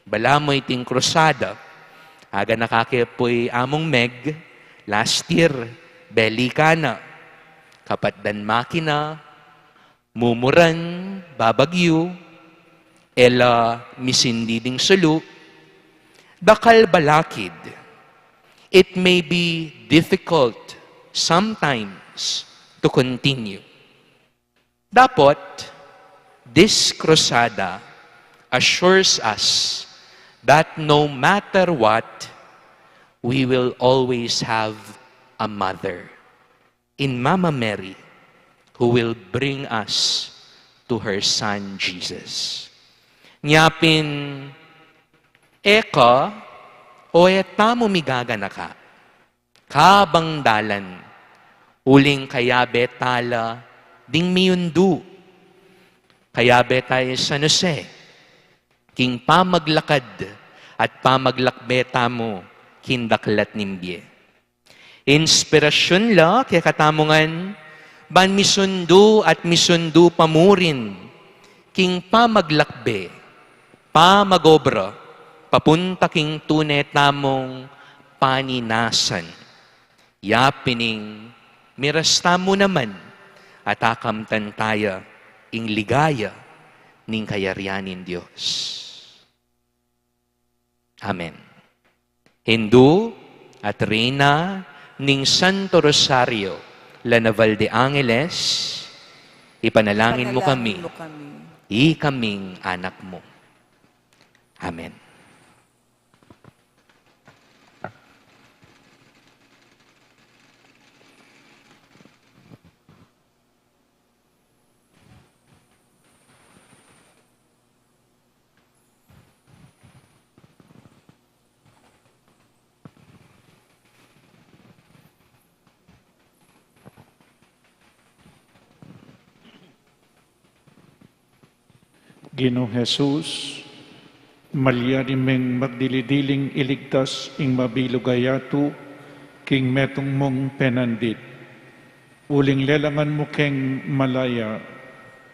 Balamu iting krusada, aga na kake pu'y Among Meg, last year, beli ka na, kapatdan makina, mumuran, babagyu, e la misindi ding sulu, dakal balakid. It may be difficult sometimes to continue. Dapot, this Cruzada assures us that no matter what, we will always have a mother in Mama Mary. who will bring us to her Son, Jesus. Nya pin, e ka o e tamu migaganaka, kabang dalan, uling kayabe tala ding miyundu, kayabe ta i San Jose, king pamaglakad at pamaglakbe tamu king daklat ning bie. Inspirasyun la kekatamu ngan, ban misundu at misundu pa mu rin king pamaglakbe, pamagobra, papunta king tune tamung paninasan. Ya pin ing miras tamu naman at akamtan taya ing ligaya ning kayarian ning Dios. Amen. Indu at Reyna ning Santo Rosario, La Naval de Angeles, ipanalangin mu kami, ikaming anak mu. Amen. Ginung Jesus, malyari meng magdili-diling iligtas ing mabilug a yatu king metung mung penandit. Uling lelangan mu keng malaya,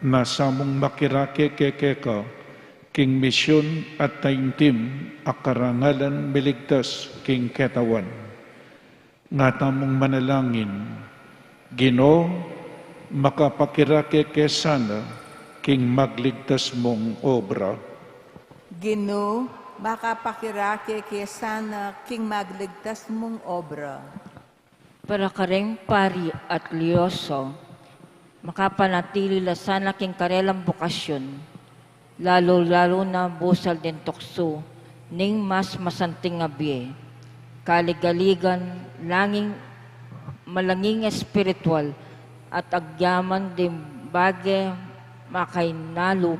nasa mung makirake keka king misyun at taimtim a karangalan miligtas king ketawan. Nga tamung manalangin, Ginu, makapakirake ke sana king magligtas mung obra. Ginu, makapakirake ke sana king magligtas mung obra. Para kareng pari at religyoso, makapanatili la sana king karelang bokasyon, lalu-lalu na busal ding tuksu ning mas masanting a bie, kaligaligan, langing, malanging espiritual, at agyaman ding bage makainalub,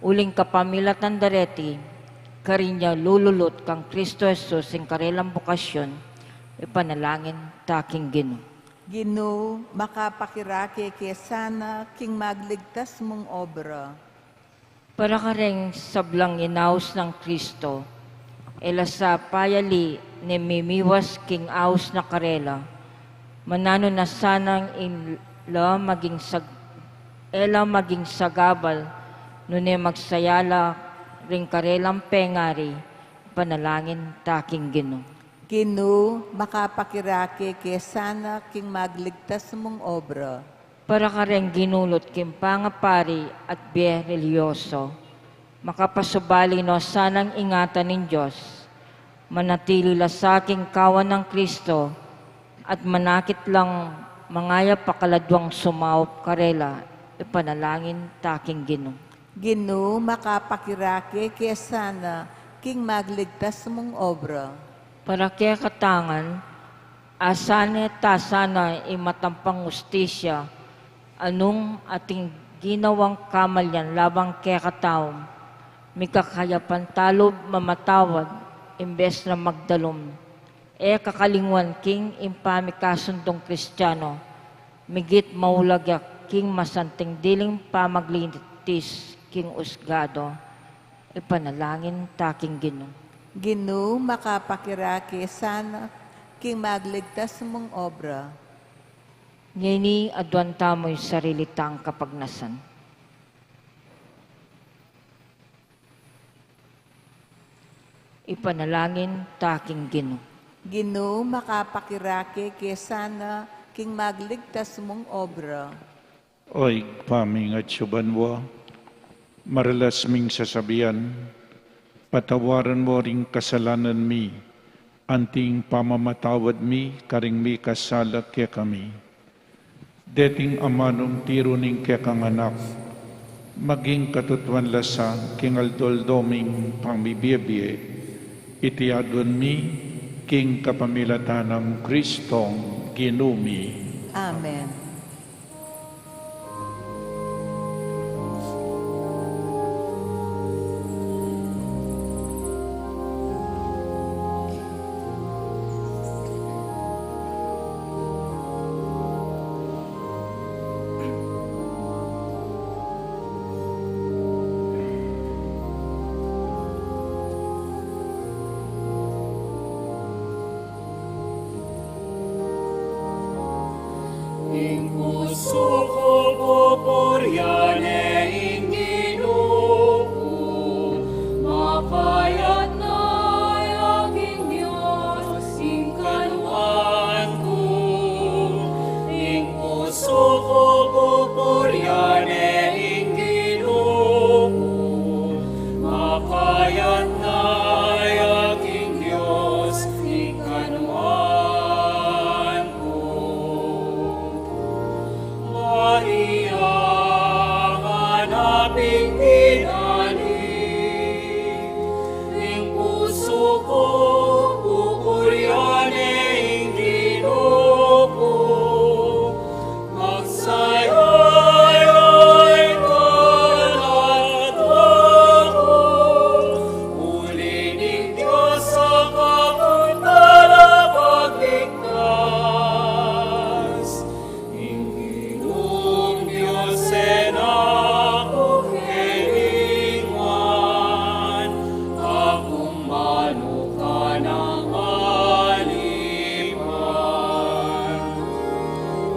uling kapamilatan dareti, karin ya lululut kang Kristo Jesus ing karelang bokasyon, ipanalangin ta king Ginu. Ginu, makapakirake ke sana king magligtas mung obra. Para kareng sablang inaus nang Kristo, e la sa payali ne mimiwas king aus na karela, mananu na sanang ila maging sag-, e la maging sagabal, nune magsaya la ring karelang pengari, ipanalangin ta king Ginu. Ginu, makapakirake ke sana king magligtas mung obra. Para kareng ginulut king pangapari at bie religyoso, makapasubali no sanang ingatan ning Dios, manatili la sa king kawan nang Kristo, at manakit lang mangayap a kaladwang sumaup karela, ipanalangin ta king Ginu. Ginu, makapakirake ke sana king magligtas mung obra. Para kekatang ngan, asane ta sana ing matampang hustisya, a nung atin ginawang kamalian laban kekatau, mikakayapan ta lub mamatawad, imbes na magdalum. E kakalingwan king ing pamikasundung Kristiano, migit maulag ya king masanting diling pamaglitis king usgado, ipanalangin ta king Ginu. Ginu, makapakirake sana king magligtas mung obra. Ngeni aduan tamu ing sarili tang kapagnasan. Ipanalangin ta king Ginu. Ginu, makapakirake ke sana king magligtas mung obra. O Ibpa ming atsu banua, maralas ming sasabian, patawaran mo ring kasalanan mi, anting pamamatawad mi karing mikasala kekami. Deting amanung tiru ning kekang Anak, maging katutuan la sa king aldo-aldo ming pamibie-bie, iti aduan mi king kapamilatan nang Kristong Ginu mi. Amen. Ing pinali, ing pusu ku, pupurian ne ing Ginu ku, magsayang kaladwa ku, uli ning Dios a kakung talapagligtas. Ing Ginung Dios e na ku kekilingwan, aku manuk a nang alipan.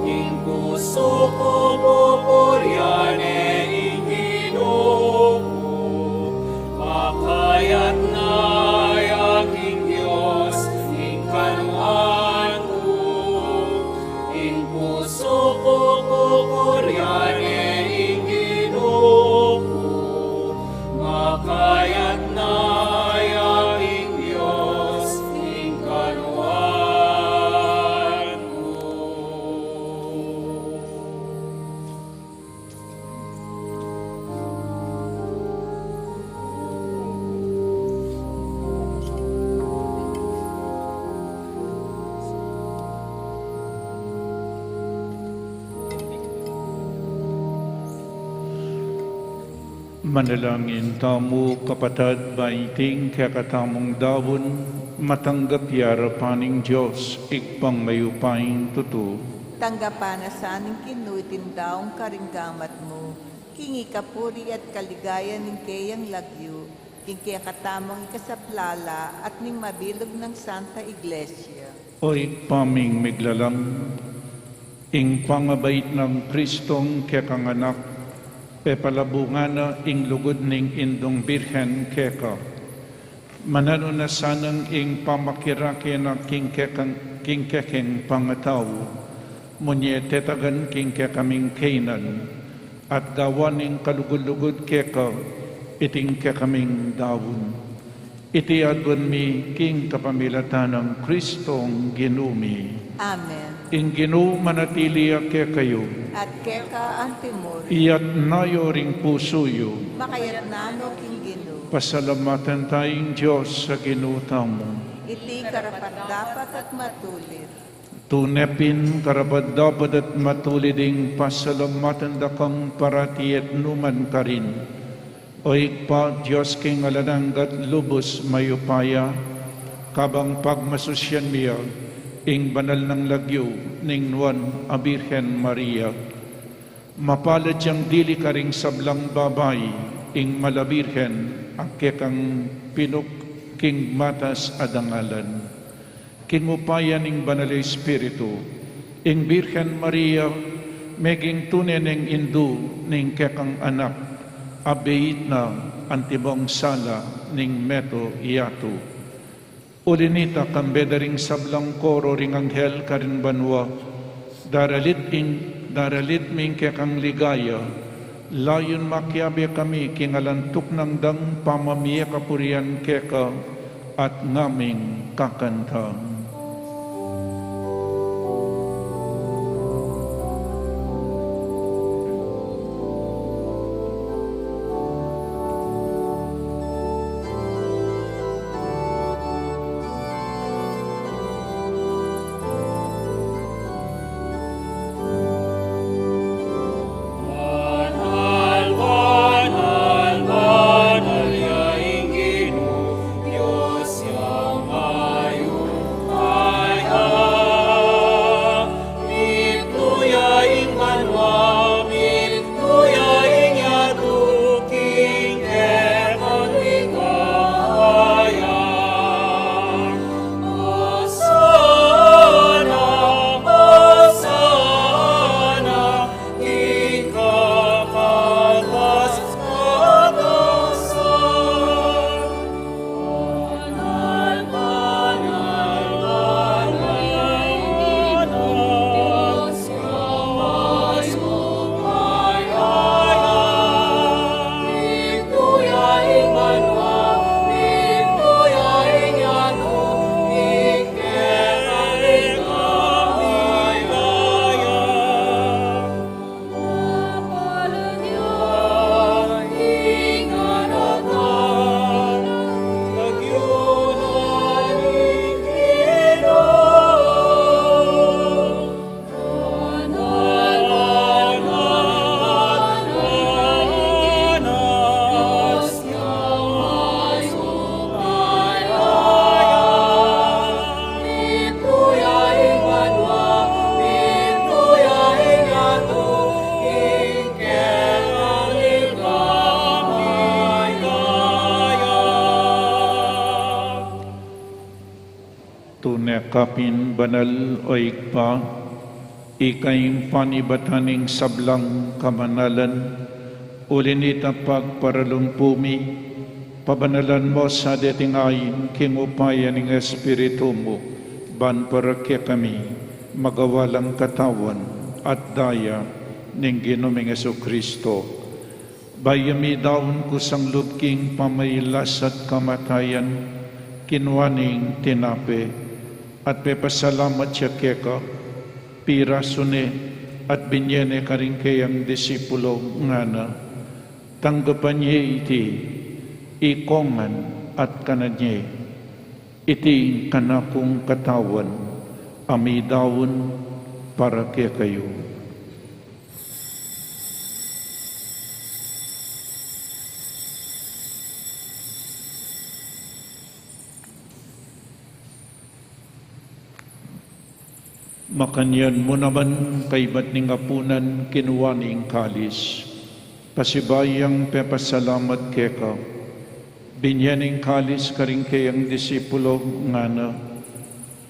Ing pusu ku pupurian ne ing Ginu ku, makayatna ya king Dios ing kanuan ku. Ing pusu ku pupurian ne ing Ginu ku, makayatna ya king Dios ing kanuan ku. Manalangin tamu, kapatad, ba iting kekatamung daun matanggap ya arapan ning Dios, Ibpang mayupayang tutu. Tanggapan na sa ning Ginu iting daun karing gamat mu, king ikapuri at kaligayan ning keyang lagyu, king kekatamung ikasaplala at ning mabilug nang Santa Iglesia. O Ibpa ming miglalang, ing pangabait nang Kristong kekang Anak, pepalabungan na ing lugud ning Indung Birhen keka. Mananu na sanang ing pamakirake na king kekang, king kekeng pangatau, munye tetagan king kekaming keynan, at gawan ning kalugud-lugud keka iting kekaming daun. Iti aduan mi king kapamilatan nang Kristong Ginu mi. Amen. Ing Ginu manatili ya kekayu. At keka antimurin. Iyatas yu ring pusu yu. Makayatna no king Ginu. Pasalamatan taya ing Dios a Ginu tamu. Iti karapat-dapat at matulid. Tune pin karapat-dapat at matulid ing pasalamatan da kang parati at nu man karin, O Ibpa, Dios king alang angga at lubus mayupaya, kabang pagmasusyan mi ya ing banal nang lagyu ning Nuan a Birhen Maria. Mapalad yang dili karing sablang babai, ing Mala Birhen a kekang pinuk king matas a dangalan. King upaya ning Banal a Espiritu, ing Birhen Maria meging tune neng indu ning kekang Anak, a beit na antibong sala ning meto yatu. Uli nita, kambe da ring sablang koro ring anghel karin banua, daralit ing, daralit mi ing kekang ligaya, layun makiabe kami king alang tuknang dang pamamie kapurian keka at ngaming kakanta. Pin banal, o Ibpa, ika ing panibatan ning sablang kabanalan, uli nita pagparalumpu mi, pabanalan mu sa deting ain king upaya ning Espiritu mu, ban para kekami magawa lang katawan at daya ning Ginu ming Jesucristo. Bayu ya midaun kusang lub king pamailas at kamatayan, kinua ne ing tinape, at pepasalamat ya keka, pirasu ne, at binye ne karing keyang disipulo, ngana: Tanggapan ye iti, ikongan at kanan ye. Iti ing kanakung katawan, a midaun para kekayu. Makanyan mu naman, kaybat ning apunan, kinua ne ing kalis, pasibayu yang pepasalamat keka, binye ne ing kalis karing keyang disipulo, ngana: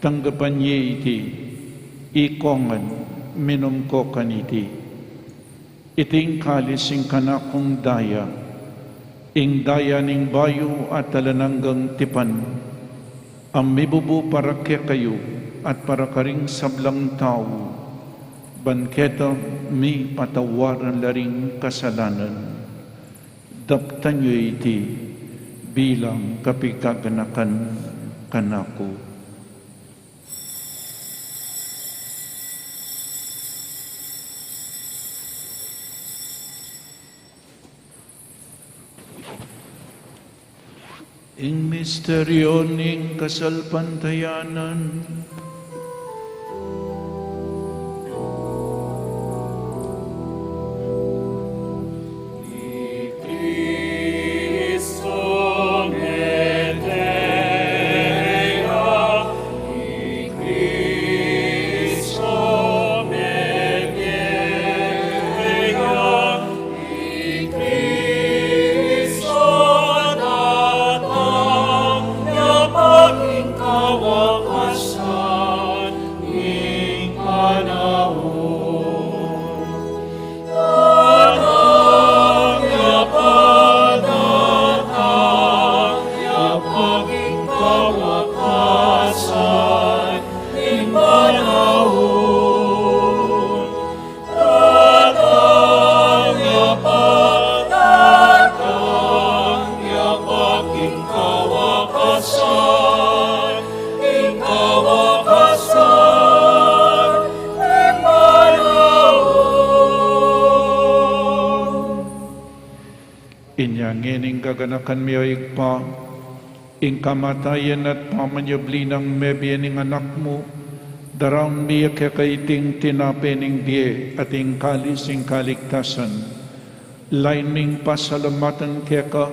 Tanggapan ye iti, ikongan, minum ko kaniti. Iti ing kalis ing kanakung daya, ing daya ning bayu at alang anggang tipan, a mibubu para kekayu at para karing sablang tau, ban keta mipatawaran la ring kasalanan. Daptan yu iti bilang kapaganakan kanaku. Ing misteryu ning kasalpantayanan. Inya ngeni, gaganakan mi, o Ibpa, ing kamatayan at pamanyubli nang mebie ning Anak mu, daraun mi keka iting tinape ning bie at ing kalis ning kaligtasan. Lain ming pasalamatan keka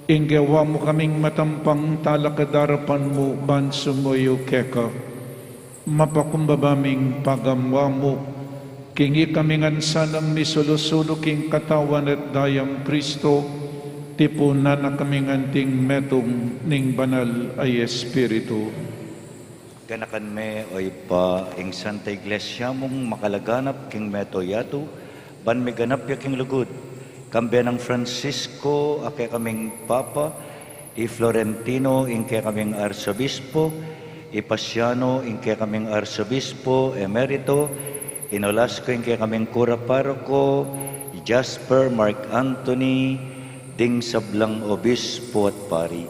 ing gewa mu kaming matampang talakad king arapan mu ban sumuyu keka. Mapakumbaba ming pagamua mu king ikami ngan sanang misulu-sulu king katawan at dayang Kristo, tipunan na kami ngan anting metung ning Banal a Espiritu. Ganakan me, o Ibpa, ing Santa Iglesia mung makalaganap king mabilug a yatu, ban miganap ya king lugud, kambe nang Francisco a kekaming Papa, i Florentino ing kekaming Arsobispo, i Pasiano ing kekaming Arsobispo Emerito, i Nolasco ing kekaming Kura Paroko, i Jasper, Mark Anthony, ding sablang obispo at pari.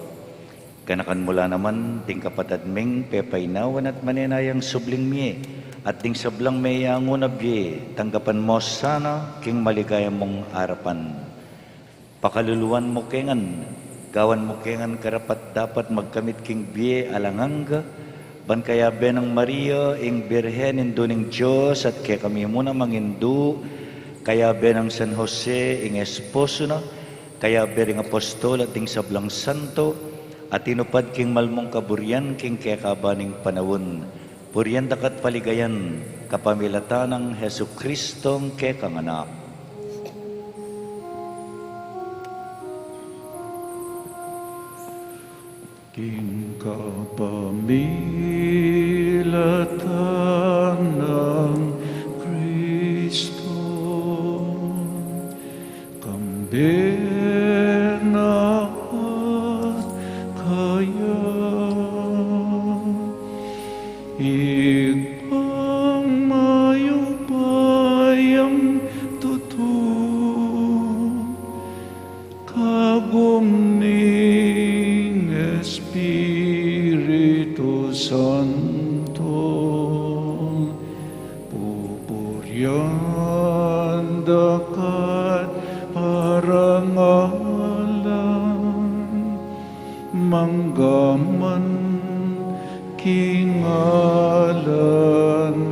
Ganakan mu la naman ding kapatad ming pepainawan at manenayang subling mie, at ding sablang meyangu na bie, tanggapan mu sana king maligaya mung arapan. Pakaluluan mu ke ngan, gawan mu ke ngan karapat-dapat magkamit king bie alang angga, ban kayabe nang Maria ing Birhen, Indu ning Dios, at kekami mu namang indu, kayabe nang San Jose ing esposo na, kayabe ring apostol at ding sablang santo, a tinupad king malmung kaburian king kekaba ning panaun. Purian da ka at paligayan kapamilatan nang Jesucristong kekang Anak. King kapamilatan nang Kristo, kambe na at kaya, Ibpang mayupayang tutu, kagum ning Espiritu Santo, pupurian da ka at parangalan, mangga man king alang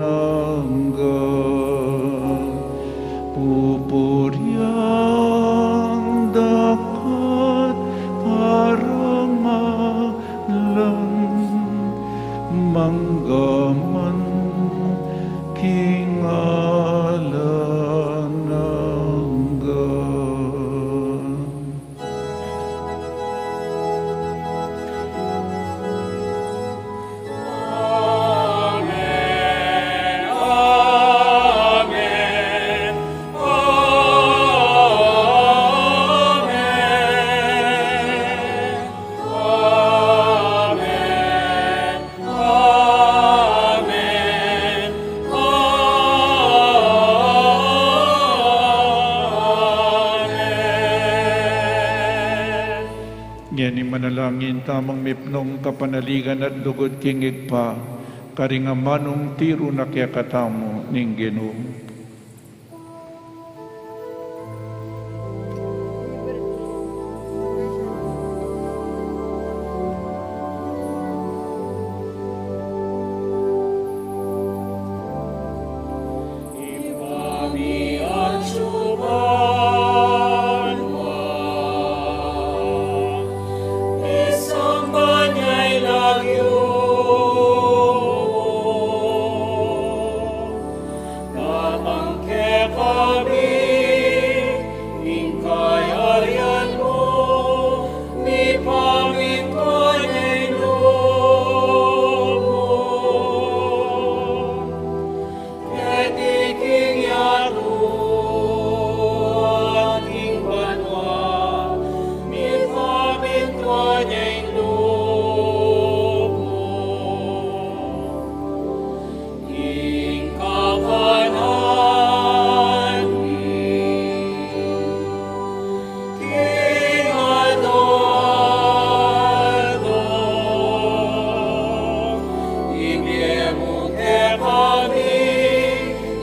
angga. Pupurian da ka at parangalan, mangga man king alang angga. Ngeni manalangin tamung mipnung kapanaligan at lugud king Ibpa, karing amanung tiru na kekatamu ning Ginu. Datang kekami ing kayarian mu, mipamintuan ya ing lub mu keti king yatu at king banua. Mipamintuan ya ing lub mu king kakanan mi king aldo-aldo. Ibie mu kekami,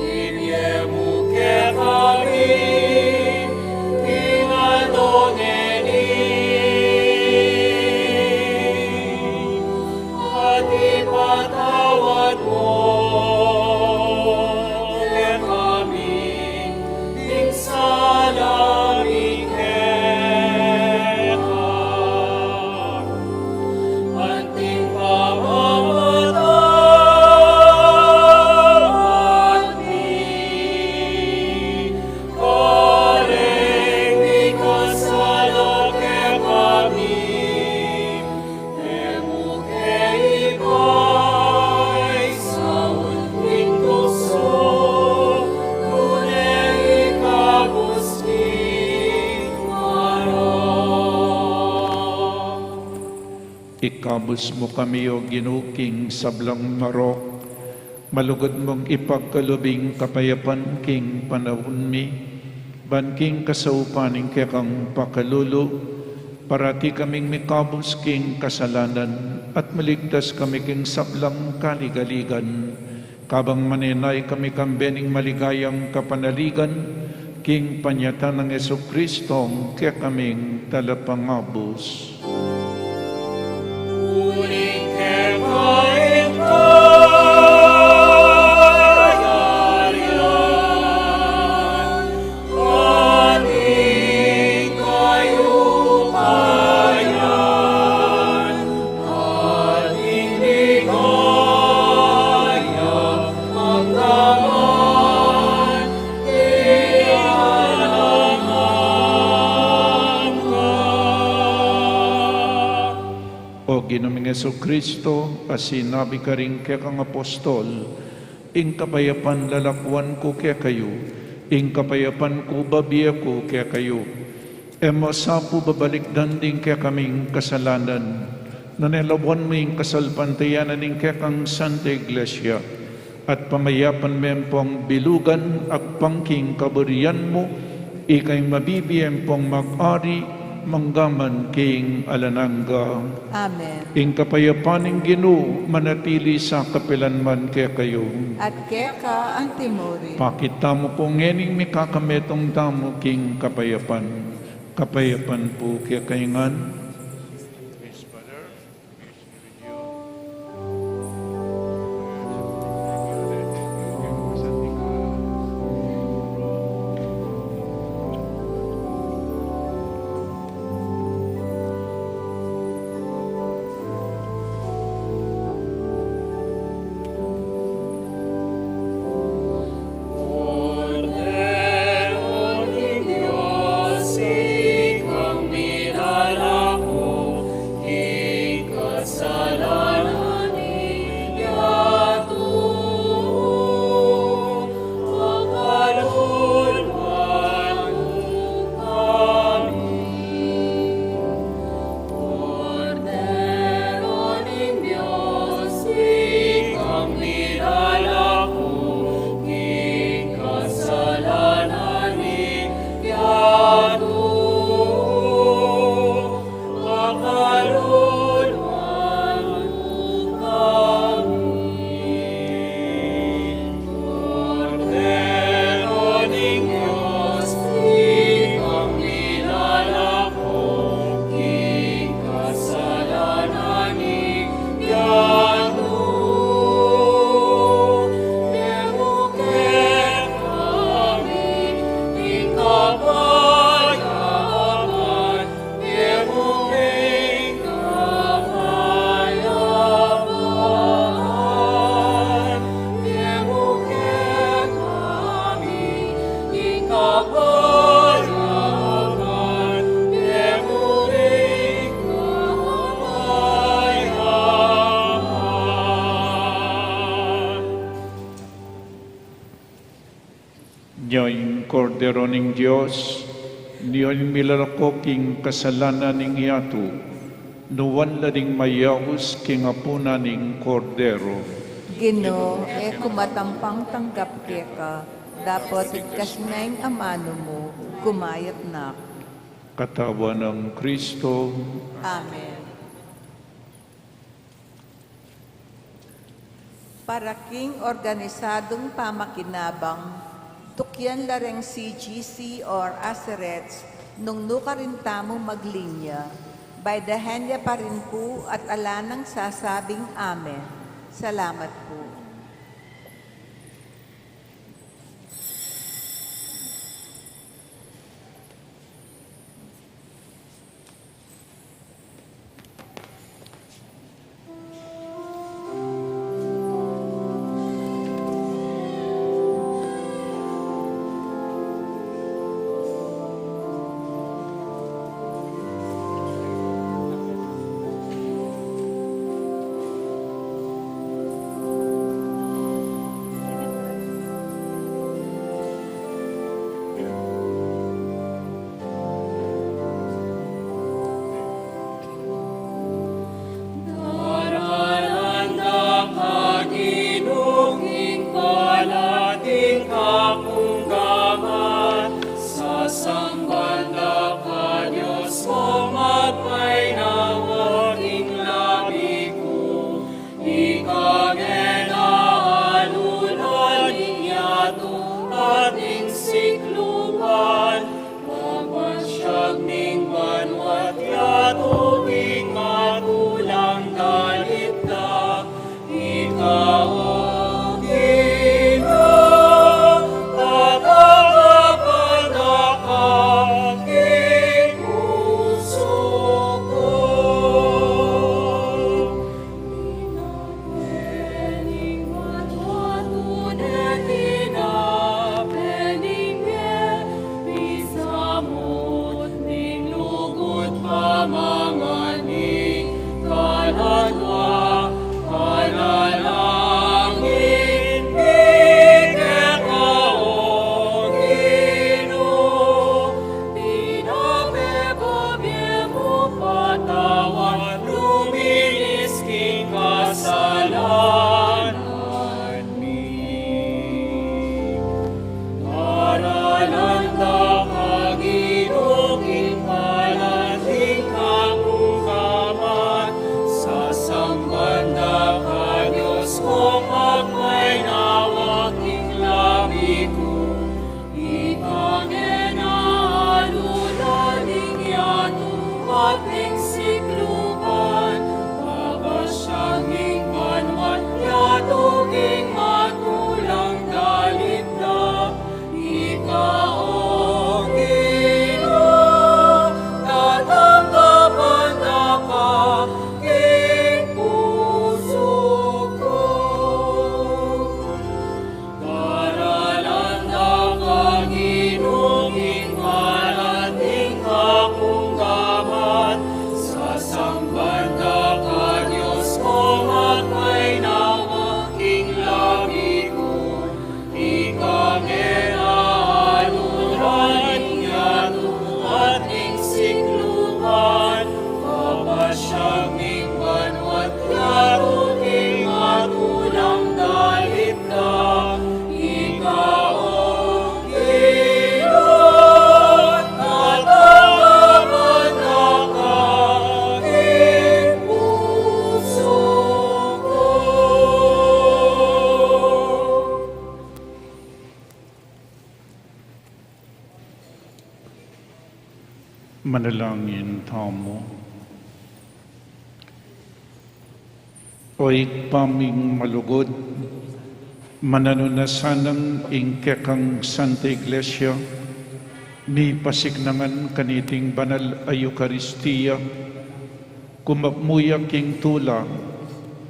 ibie mu kekami king aldo ngeni. At ipatawad mu kekami ding sala mi keka, anti ing pamamatawad mi karing mikasala kekami. E mu ke ibie ing saul king tuksu, nune ikabus king marok. Ikabus mu kami, O Ginu, king sablang marok. Malugud mung ipagkalub ing kapayapan king panaun mi, ban king kasaupan ning kekang pakalulu, parati kaming mikabus king kasalanan at maligtas kami king sablang kaligaligan, kabang manenaya kami kambe ning maligayang kapanaligan king panyatang nang Jesucristo, kekaming Talapangabus. Uling keka ing kayarian, at ing kayupayan, at ing ligaya, mangga man king alang angga. O Ginung Jesucristo, a sinabi karing kekang apostol, ing kapayapan lalakwan ku kekayu, ing kapayapan ku bibie ku kekayu. E mu sa pu babalikdan ding kekaming kasalanan, nune lawan mu ing kasalpantayanan ning kekang Santa Iglesia, at pamayapan me pung bilugan agpang king kaburian mu, ika ing mabibie pung mag-ari manggaman king alang angga. Amen. Ing kapayapan ning Ginu manatili sa kapilanman kekayu. At keka antimurin. Pakit tamu pu ngening mikakametung tamu king kapayapan. Kapayapan pu kekayu ngan. Nya ing Kordero ning Dios, nia ing milalako king kasalanan ning yatu, nuan la ding mayaus king apunan ning Kordero. Ginu, e ku matampang tanggap keka, dapot igkas me ing amanu mu, kumayap na ku. Katawan nang Kristo. Amen. Para king organisadung pamakinabang, tukyan la reng C G C or Acerets nung nukarin tamu maglinya. By the hand ya pa rin pu at ala nang sasabing amen. Salamat pu. Daralan da ka Ginu king palating kapunggaman, sasangban da ka Dios ku, magpainawa king labi ku. Ika me na alulad ning yatu at ning sikluban, magpasyag ning banua't yatu king matulang dalit da. Ika, O Ginu, tatanggapan da ka, Manalangin tamu. O Ibpa ming malugud, mananu na sanang ing kekang Santa Iglesia, mipasignangan kaniting banal a Eukaristia, kumapmu ya king tula,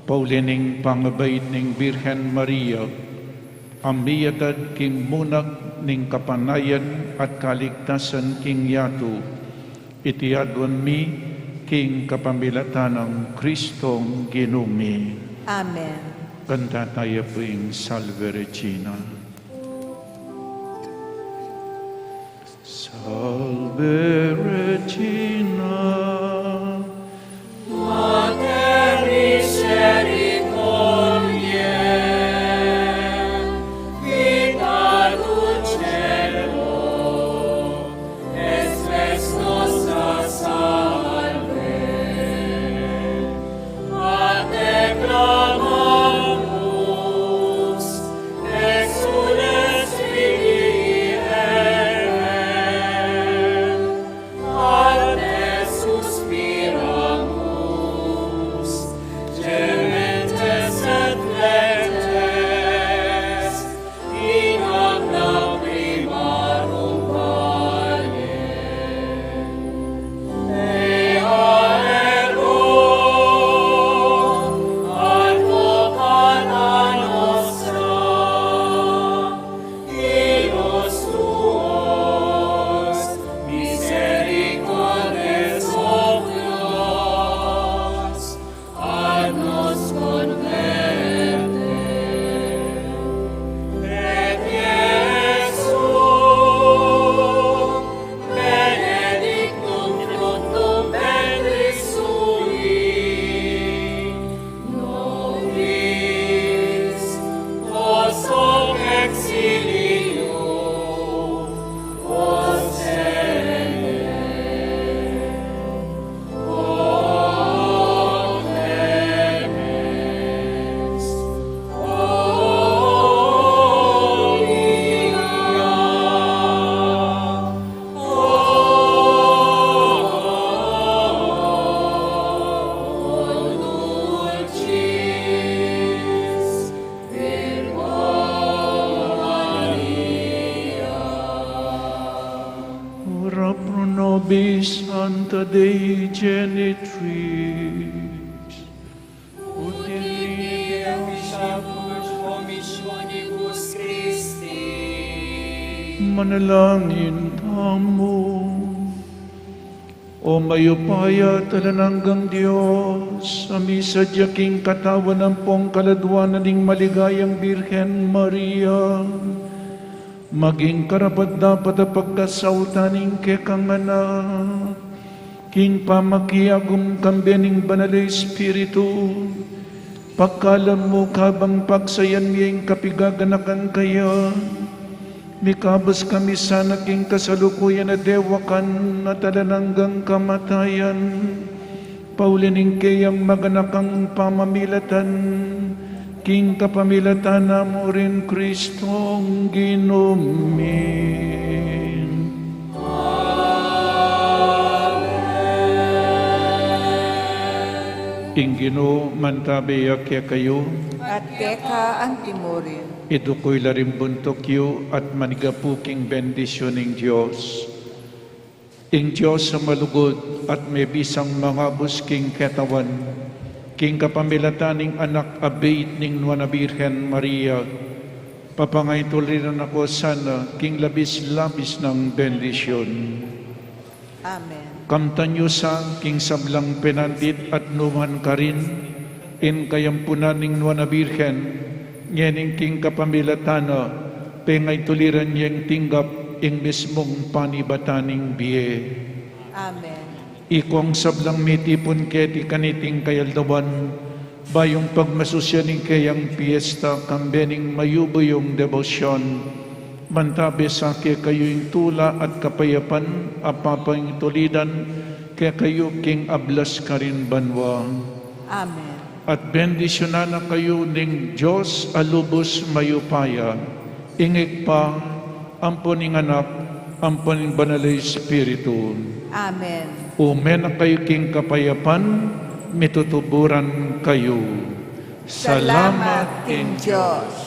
pauli ning pangabait ning Birhen Maria, a miyatad king munag ning kapanayan at kaligtasan king yatu, iti aduan mi king kapamilatan nang Kristong Ginu mi. Amen. Kanta taya pu ing Salve Regina. Salve Regina, Mater misericordiae, vita dulcedo, et spes nostra salve. A te clamamus, exsules Filii Hevae, a te suspiramus, gementes et flagellantes in aeternam lacrimarum vale. Ea ergo, advocata nostra, illos tuos misericordes oculos, ad nos converte. Et Iesum, benedictum fructum ventris tui, nobis, quos hoc exilium, quos cede. Ora pro nobis sancta Dei Genitrix, ut in diem efficiatur commissionibus Christi. Manalangin tamu. O mayupaya at alang anggang Dios, a misadya king katawan ampong kaladwanan ning maligayang Birhen Maria, maging karapat-dapat a pagkasautan ning kekang anak, king pamakiagum kambe ning Banal a Espiritu, pagkalam mu kabang pagsayan mi ing kapigaganakan kaya, mikabus kami sana king kasalukuyan a dewakan at alang anggang kamatayan, pauli ning keyang maganakang pamamilatan, king kapamilatan na mu ring Kristong Ginu mi. Ing Ginu mantabe ya kekayu. At keka anti murin. Iduku yu la ring buntuk yu at manigapu king bendisyun ning Dios. Ing Dios a malugud at mebisang mangabus king ketawan, king kapamilatan ning Anak a bait ning Nuan a Birhen Maria, papangaituliran na ko sana king labis-labis nang bendisyun. Amen. Kamtan yu sa king sablang penandit at nuan karin, ing kayampunan ning Nuan a Birhen, ngening king kapamilatan na, pengaituliran yeng tinggap ing mismung panibatan ning bie. Amen. Ikong sablang mitipun keti kaniting kayaldawan, bayung pagmasusyan ing keyang piesta kambe ning mayubuyung debosyon, mantabe sa kekayu ing tula at kapayapan a papangaituliran kekayu king ablas karin banua. Amen. At bendisyunan na kayu ning Dios a lubus mayupaya, ing Ibpa, ampon ing Anak, ampon ning Banal a Espiritu. Amen. Ume na kayu king kapayapan, mitutuburan kayu. Salamat king Dios.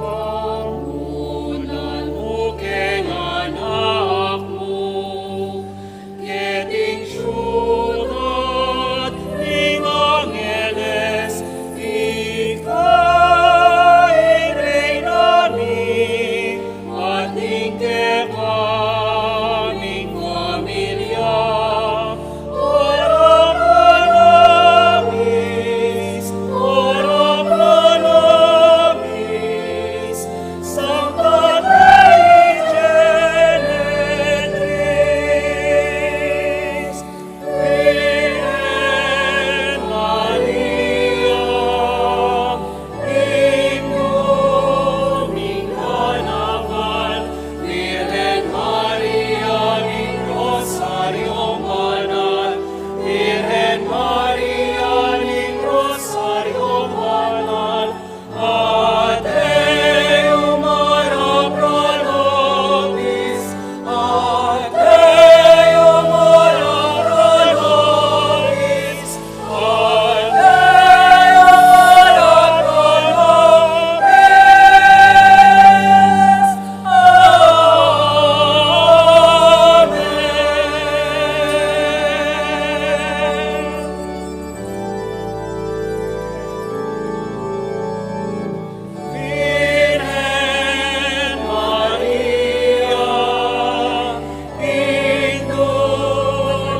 Amunan mu keng anak mu, keting siyudad ning angeles, ika ing reyna mi, at ing kekaming pamilya. Ora pro nobis, ora pro nobis, Sancta Dei Generis, Virgen Maria, Indu ning Kanaval, Virgen Maria ning Rosario Banal, Virgen Maria ning Rosario Banal, a Deum ora pro nobis, a Deum ora pro nobis, Virgen Maria, Indu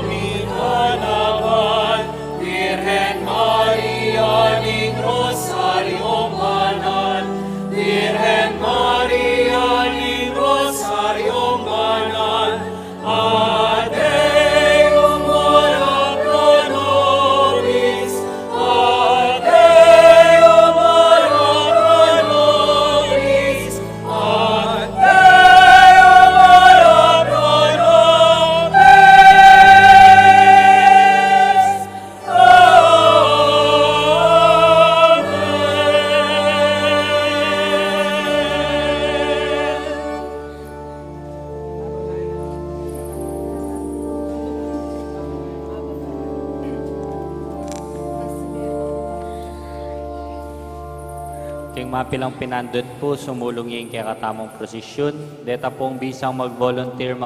ning Kanaval, Virgen Maria ning Rosario Banal, Virgen Maria ning Rosario Banal, a Deum ora pro nobis, a Deum ora pro nobis, a Deum ora pro nobis. Amen. King mapilang pinandut pu, sumulung ing kekatamung prosisyun. Deta pung bisang mag-volunteer,